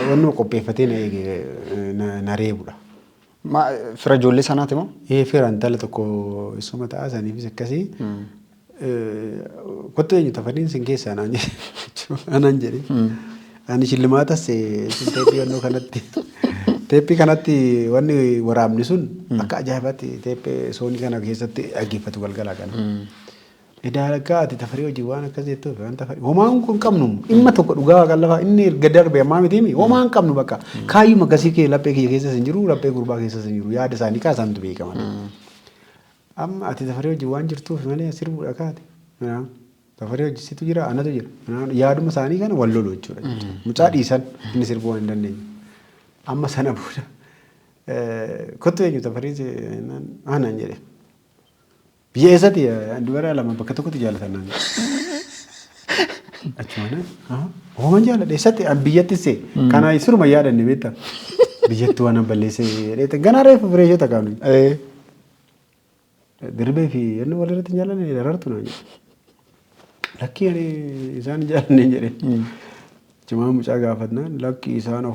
Speaker 2: wannuma qopheeffatee na eege, na reebudha.
Speaker 1: Fira ijoollee sanaati moo?
Speaker 2: Ee, fira intala tokko isuma ta'a, saniifis akkasii. Kottu, eenyu Tafariin sin keessaa naan jedhe. Anaan jedhe. Ani shillimaatas teeppii wannoo kanatti, teeppii kanatti wanni waraabni sun akka ajaa'ibaatti teeppii soonii kana keessatti dhaggeeffatu galgala kana. Edaa lakkaa ati Tafarii hojii waan akkas jettuuf, waan Tafarii homaan kun qabnu dhimma tokko, dhugaa waaqan lafaa inni erga darbe ammaa mitiimi, homaan hin qabnu, bakka kaayyuma akkasii kee laphee kiyya keessas hin jiru, laphee gurbaa keessas hin jiru, yaada isaanii kaasantu beekama. Amma ati Tafarii hojii waan jirtuuf malee sirbuudha kaate. Tafarii hojii situ jira, anatu jira. Yaaduma isaanii kana wal lolu jechuudha. Mucaa dhiisan, inni sirbuu waan hin dandeenye. Amma sana booda kottu, eenyu Tafarii anaan jedhe. Biyya eessatti dubara lama bakka tokkotti jaalatan naan jedhe. Achumaan hooman jaaladha, eessatti biyyatti see kana siruma yaadanne beektaa, biyyatti waan balleesse jedhee ganaa reefu fireeshota kaanu. Dirbee fi inni walirratti hin jaallanne, Darartu naan jedhe. Lakkii, ani isaan hin jaallanne jedhe. Cimaa mucaa gaafatnaan, lakki isaan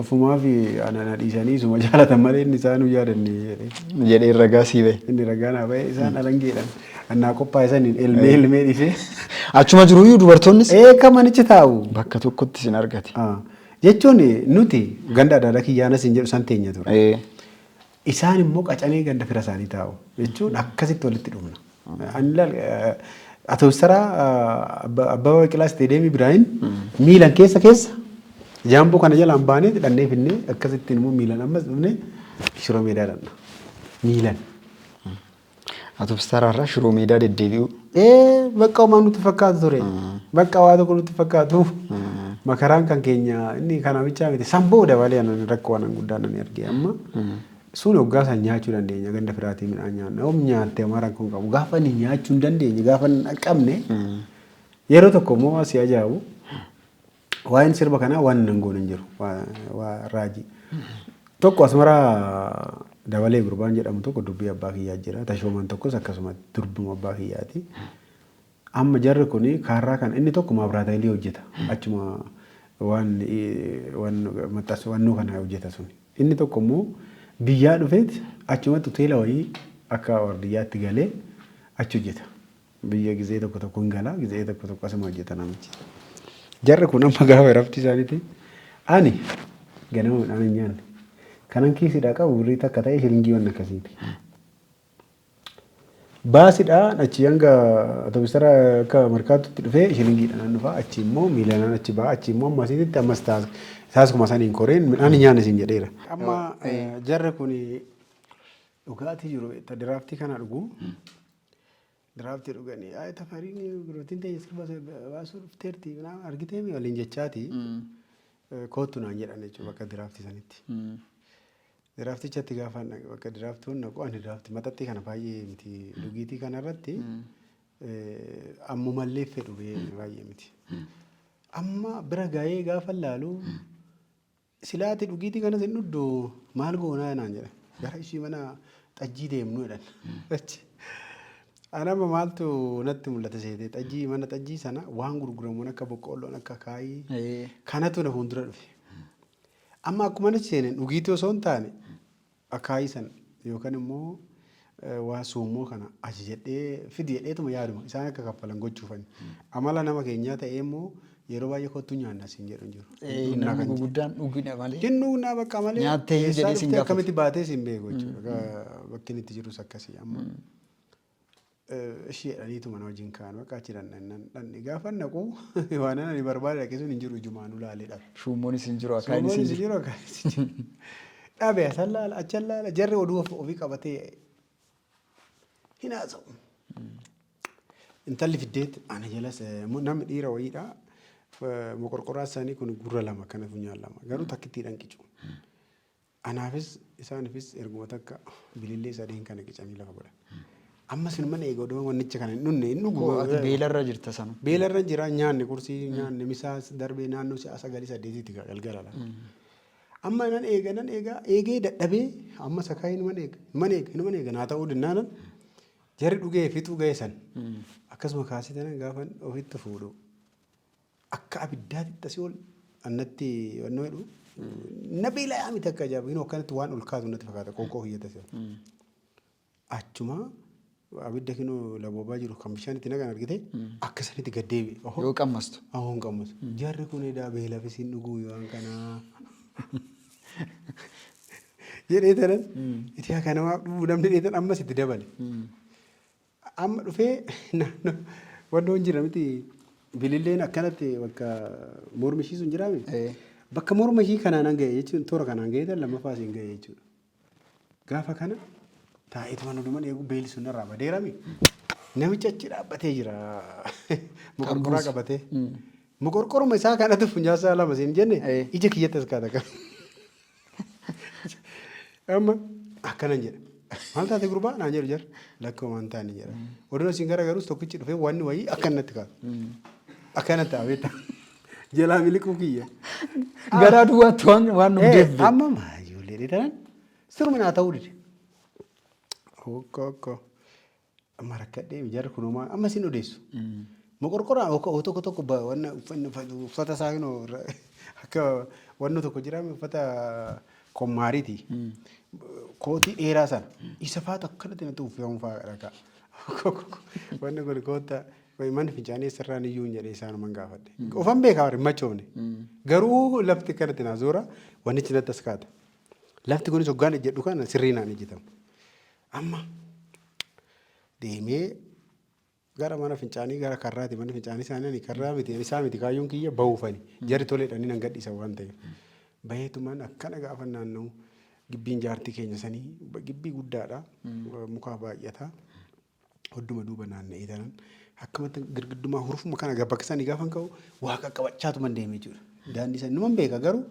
Speaker 2: ofumaa fi ana na dhiisanii isuma jaalatan malee inni isaan hin yaadanne jedhe.
Speaker 1: Jedhee ragaa sii bahe.
Speaker 2: Inni ragaa naa bahe, isaan alangeedhaan annaa qophaa'e saniin elmee elmee dhiisee.
Speaker 1: Achuma jiruyyuu dubartoonnis.
Speaker 2: Ee, akka manichi taa'u.
Speaker 1: Bakka tokkotti isin argate.
Speaker 2: Jechuun nuti ganda adaadaa kiyyaanas hin jedhu san teenya ture. Isaan immoo qacanee ganda fira isaanii taa'u. Jechuun akkasitti walitti dhufna. Ani ilaal, atoobistaraa Abbabaa Biqilaa Isteediyeemii Biraayin miilan keessa keessa jaamboo kana jalaan baanee dhannee finnee, akkasittiin immoo miilan ammas dhufnee Shiroo Meedaa dhanna. Miilan.
Speaker 1: Atoobistaraa Shiroo Meedaa deddeebi'u.
Speaker 2: Ee, bakka homaa nutti fakkaatu ture. Bakka waa tokko nutti fakkaatu. Makaraan kan keenya inni kana bichaa miti. San booda malee anan rakkoo anan guddaan ani arge amma. Sun hoggaa san nyaachuu dandeenya, ganda firaatii midhaan nyaanna. Yoom nyaatte homaa rakkoo hin qabu. Gaafa inni nyaachuu hin dandeenye, gaafa hin dhaqqabne, yeroo tokko immoo si ajaa'ibu, waa'een sirba kanaa waan nan goone hin jiru. Waa raajii. Tokko Asmaraa Dabalee gurbaan jedhamu tokko dubbii abbaa kiyyaa jira. Tashoomaan tokkos akkasuma durbuma abbaa kiyyaati. Amma jarri kun kaarraa kana, inni tokko maabiraataayilii hojjeta. Achuma waan waan maxxansu wannoo kana hojjeta sun. Inni tokko immoo biyyaa dhufeet Achumatti hoteela wayii akka wardiyyaatti galee achi hojjeta. Biyya gizee tokko tokko hin gala, gizee tokko tokko asuma hojjeta namichi. Jarri kun amma gaafa rafti isaaniiti ani ganama midhaan hin nyaanne. Kanan kiisiidhaa qabu birrii takka ta'e shilingii waan akkasiiti. Baasiidhaan achi hanga otobisara akka markaattutti dhufee shilingiidhaan dhufa, achi immoo miilanaan achi ba'a, achi immoo amma asitti ammas taaskuma saniin koreen midhaan hin nyaanne siin jedheera. Amma jarri kun dhugaatii jiru beekta, diraaftii kana dhugu. Diraaftii dhuganii ay Tafariin birootiin ta'e sirba baasuu dhufteerti argitee mi waliin jechaati koottu naan jedhan jechuudha bakka diraaftii sanitti. Diraaftichatti gaafa bakka diraaftuun naqu, ani diraaftii maxaxxii kana baay'ee miti, dhugiitii kanarratti ammumallee fedhu baay'ee miti. Amma bira gahee gaafa laalu, silaati dhugiitii kanas hin dhugdu, maal goonaa naan jedhan. Gara ishii mana xajjii deemnu jedhan. Achi. Ani amma maaltu natti mul'ata seete, xajjii mana xajjii sana waan gurguramuun akka boqqoolloon akka akaayii kanatu na fuuldura dhufe. Amma akkuma achi seeneen dhugiitii osoo hin taane akaayii sana yookaan immoo waa suummoo kana ajajadhee fidi jedheetuma yaaduma isaan akka kaffalan gochuufani. Amala nama keenyaa ta'ee immoo yeroo baay'ee kottu nyaanna siin jedhu hin jiru.
Speaker 1: Dhugnaa namni kan jedhu. Guguddaan dhugina malee.
Speaker 2: Hin dhugnaa bakka malee.
Speaker 1: Nyaattee iyyuu
Speaker 2: eessaa
Speaker 1: jedhee sin
Speaker 2: dhuftee
Speaker 1: gaafatu.
Speaker 2: Akkamitti baatee sin beeku jechuudha. Bakki inni itti jirus akkasii amma. Ishee jedhaniitu mana wajjin ka'an, bakka achi dhandhannan dhandhe gaafa naqu waan ani barbaade dhaqee sun hin jiru, ijumaan ulaalee dhabe.
Speaker 1: Shuummoonis hin jiru, akaayinis hin
Speaker 2: Suumoon
Speaker 1: jiru.
Speaker 2: jiru, akaayinis hin jiru. Dhabe, asan laala, achan laala, jarri oduu ofii qabatee hin haasa'u. Intalli fiddeet ana jalas namni dhiira wayiidha. Moqorqoraa isaanii kun gurra lama, kana funyaan lama, garuu takkittiidhaan qicu. Anaafis isaanifis erguma takka bilillee sadeen kana qicanii lafa godhan. Amma sinuma eega odoo wannicha kana hin dhunne hin dhugu.
Speaker 1: Koo ati beelarra jirta sanu.
Speaker 2: Beelarra jira, nyaanne qursii nyaanne misaas darbee naannoo si'a 9 8tti galgala. Amma nan eega, nan eega, eegee dadhabee amma sakaa inuman eega, inuman eega, inuman eega, naa ta'uu dinnaanan jarri dhugee fixuu ga'e san akkasuma kaasee tanan gaafa ofitti fuudhu akka abiddaatitti asii ol annatti wannoo jedhu na beela'aa miti, akka ajaa'iba hinoo akkanatti waan ol kaatu natti fakkaata qoonqoo kiyyatti asii ol. Achuma abidda kinoo laboobaa jiru kan bishaan itti naqan argite akka sanitti gad deebi'e. Oho.
Speaker 1: Yoo qammastu.
Speaker 2: Ahoo, hin qammasu. Jarri kun edaa beelafis hin dhuguu waan kanaa. Jedhee tanan itti akka namaaf dhuguu namni dheetan ammas itti dabale. Amma dhufee naannoo wantoon jira miti, bililleen akkanatti bakka mormi ishii sun jiraame. Bakka morma ishii kanaan ga'e jechuun toora kanaan ga'ee tan lammaffaa isiin ga'e jechuudha. Gaafa kana taa'eetuma nuduman eegu beelli sun irraa badeerami. Namichi achi dhaabbatee jira. Moqorqoraa qabatee. Moqorqoruma isaa kanatu funyaasaa lama siin jenne ija kiyyatti as kaata kan. Amma akkanan jedha. Maal taate gurbaa naan jedhu jara. Lakkoo waan taane jedha. Oduun asiin garagarus tokkichi dhufee wanni wayii akkanatti kaata. Akkanatti ta'a beektaa. Jalaa miliquu kiyya.
Speaker 1: Garaa duwwaatti waan dhugdeef.
Speaker 2: Amma maal ijoollee dheedaran siruma naa ta'uu dide. Okko okko. Amma rakkadhee jarri kun homaa amma sin odeessu. Moqorqoraan tokko tokko wanna uffata isaa kinoo akka wanna tokko jira, uffata kommaariiti. Kootii dheeraa sana isa faatu akkanatti natti uffifamu fa'aa dhagaa. Wanni kun koota manni fincaanii eessarraan iyyuu hin jedhee isaanuman gaafadhe. Ofan beekaa hin machoofne. Garuu lafti akkanatti naa zoora, wannichi natti as kaata. Lafti kunis hoggaan ejjedhu kana sirrii naan ejjetamu. Amma deemee gara mana fincaanii, gara karraati, manni fincaanii isaanii ani karraa miti, isaa miti, kaayyoon kiyya bahuufani. Jarri toleedhanii nan gadhiisan waan ta'eef. Baheetumaan akkana gaafa naanna'u gibbiin jaartii keenya sanii gibbii guddaadha. Mukaa baay'ata. Hodduma duuba naanna'ee tanan akkamatti girgiddumaa hurufuma kana bakka sanii gaafa ka'u waa qaqqabachaatuman deemee jechuudha. Daandii sana numan beeka, garuu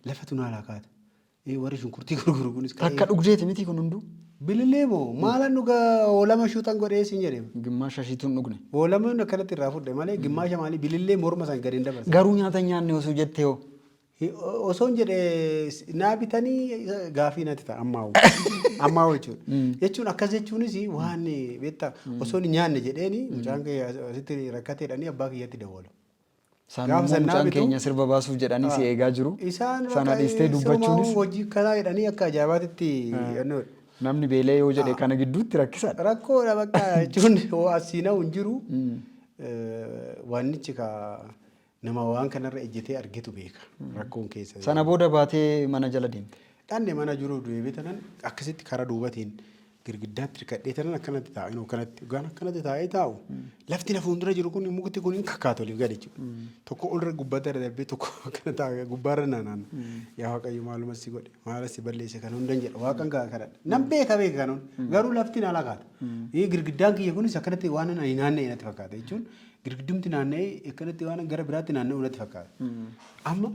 Speaker 2: lafatu naa kaata. Warri shunkurtii gurguru kunis
Speaker 1: ka'ee. Takka dhugdeeti miti kun hunduu.
Speaker 2: Bilillee moo maalan dhuga, hoolama shuuxan godhee siin jedhe.
Speaker 1: Gimmaasha ishiitu hin dhugne.
Speaker 2: Hoolama akkanatti irraa fudhe malee gimmaasha maalii, bilillee morma san gadi hin dabarse.
Speaker 1: Garuu nyaata hin nyaanne osoo jettee hoo?
Speaker 2: Osoon jedhe naa bitanii gaafii natti ta'a ammaa ammaa jechuudha. Jechuun akkas jechuunis waan beektaa osoon hin nyaanne jedheeni mucaan kee asitti rakkateedhanii abbaa kiyyatti dawwalu.
Speaker 1: Isaan
Speaker 2: Gaafa
Speaker 1: immoo
Speaker 2: san naa
Speaker 1: mucaan
Speaker 2: bitu.
Speaker 1: keenya sirba baasuuf jedhanii si eegaa jiru.
Speaker 2: Isaan
Speaker 1: Sana dhiistee dubbachuunis.
Speaker 2: Hojii kanaa jedhanii akka ajaa'ibaatitti yennoodha.
Speaker 1: Namni beelee yoo jedhe kana gidduutti rakkisaadha.
Speaker 2: Rakkoodha bakka jechuun hoo asiin hin jiru. Waannichi ka nama waan kanarra ejjetee argetu beeka rakkoon keessa.
Speaker 1: Sana booda baatee mana jala deemte.
Speaker 2: Dhanne mana jiru deebi'ee tanan akkasitti karaa duubatiin girgiddaatti hirkadhee tanan akkanatti taa'u, inuu akkanatti gaan akkanatti taa'ee taa'u, lafti na fuuldura jiru kun, mukti kun hin kakkaatu oliif gadi jechuudha. Tokko olirra gubbaatti irra darbee, tokko akkana taa'e gubbaarra naanna'a. Yaa Waaqayyo, maaluma si godhe, maala si balleesse kan hundan jedha, Waaqan gaa kadhadha. Nan beeka beeka kan hunda, garuu lafti na lakaata. Girgiddaan kiyya kunis akkanatti waan ani naanna'e natti fakkaata, jechuun girgiddumti naanna'ee akkanatti waan gara biraatti naanna'u natti fakkaata. Amma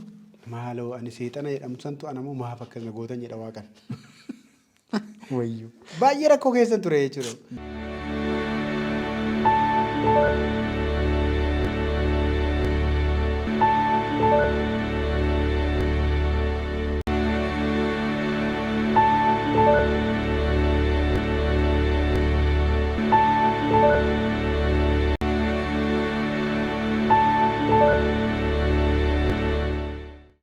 Speaker 2: maaloo ani seexana jedhamu santu anamoo maaf akkas na gootan jedha Waaqan.
Speaker 1: Wayyuu.
Speaker 2: Baay'ee rakkoo keessa ture jechuudha.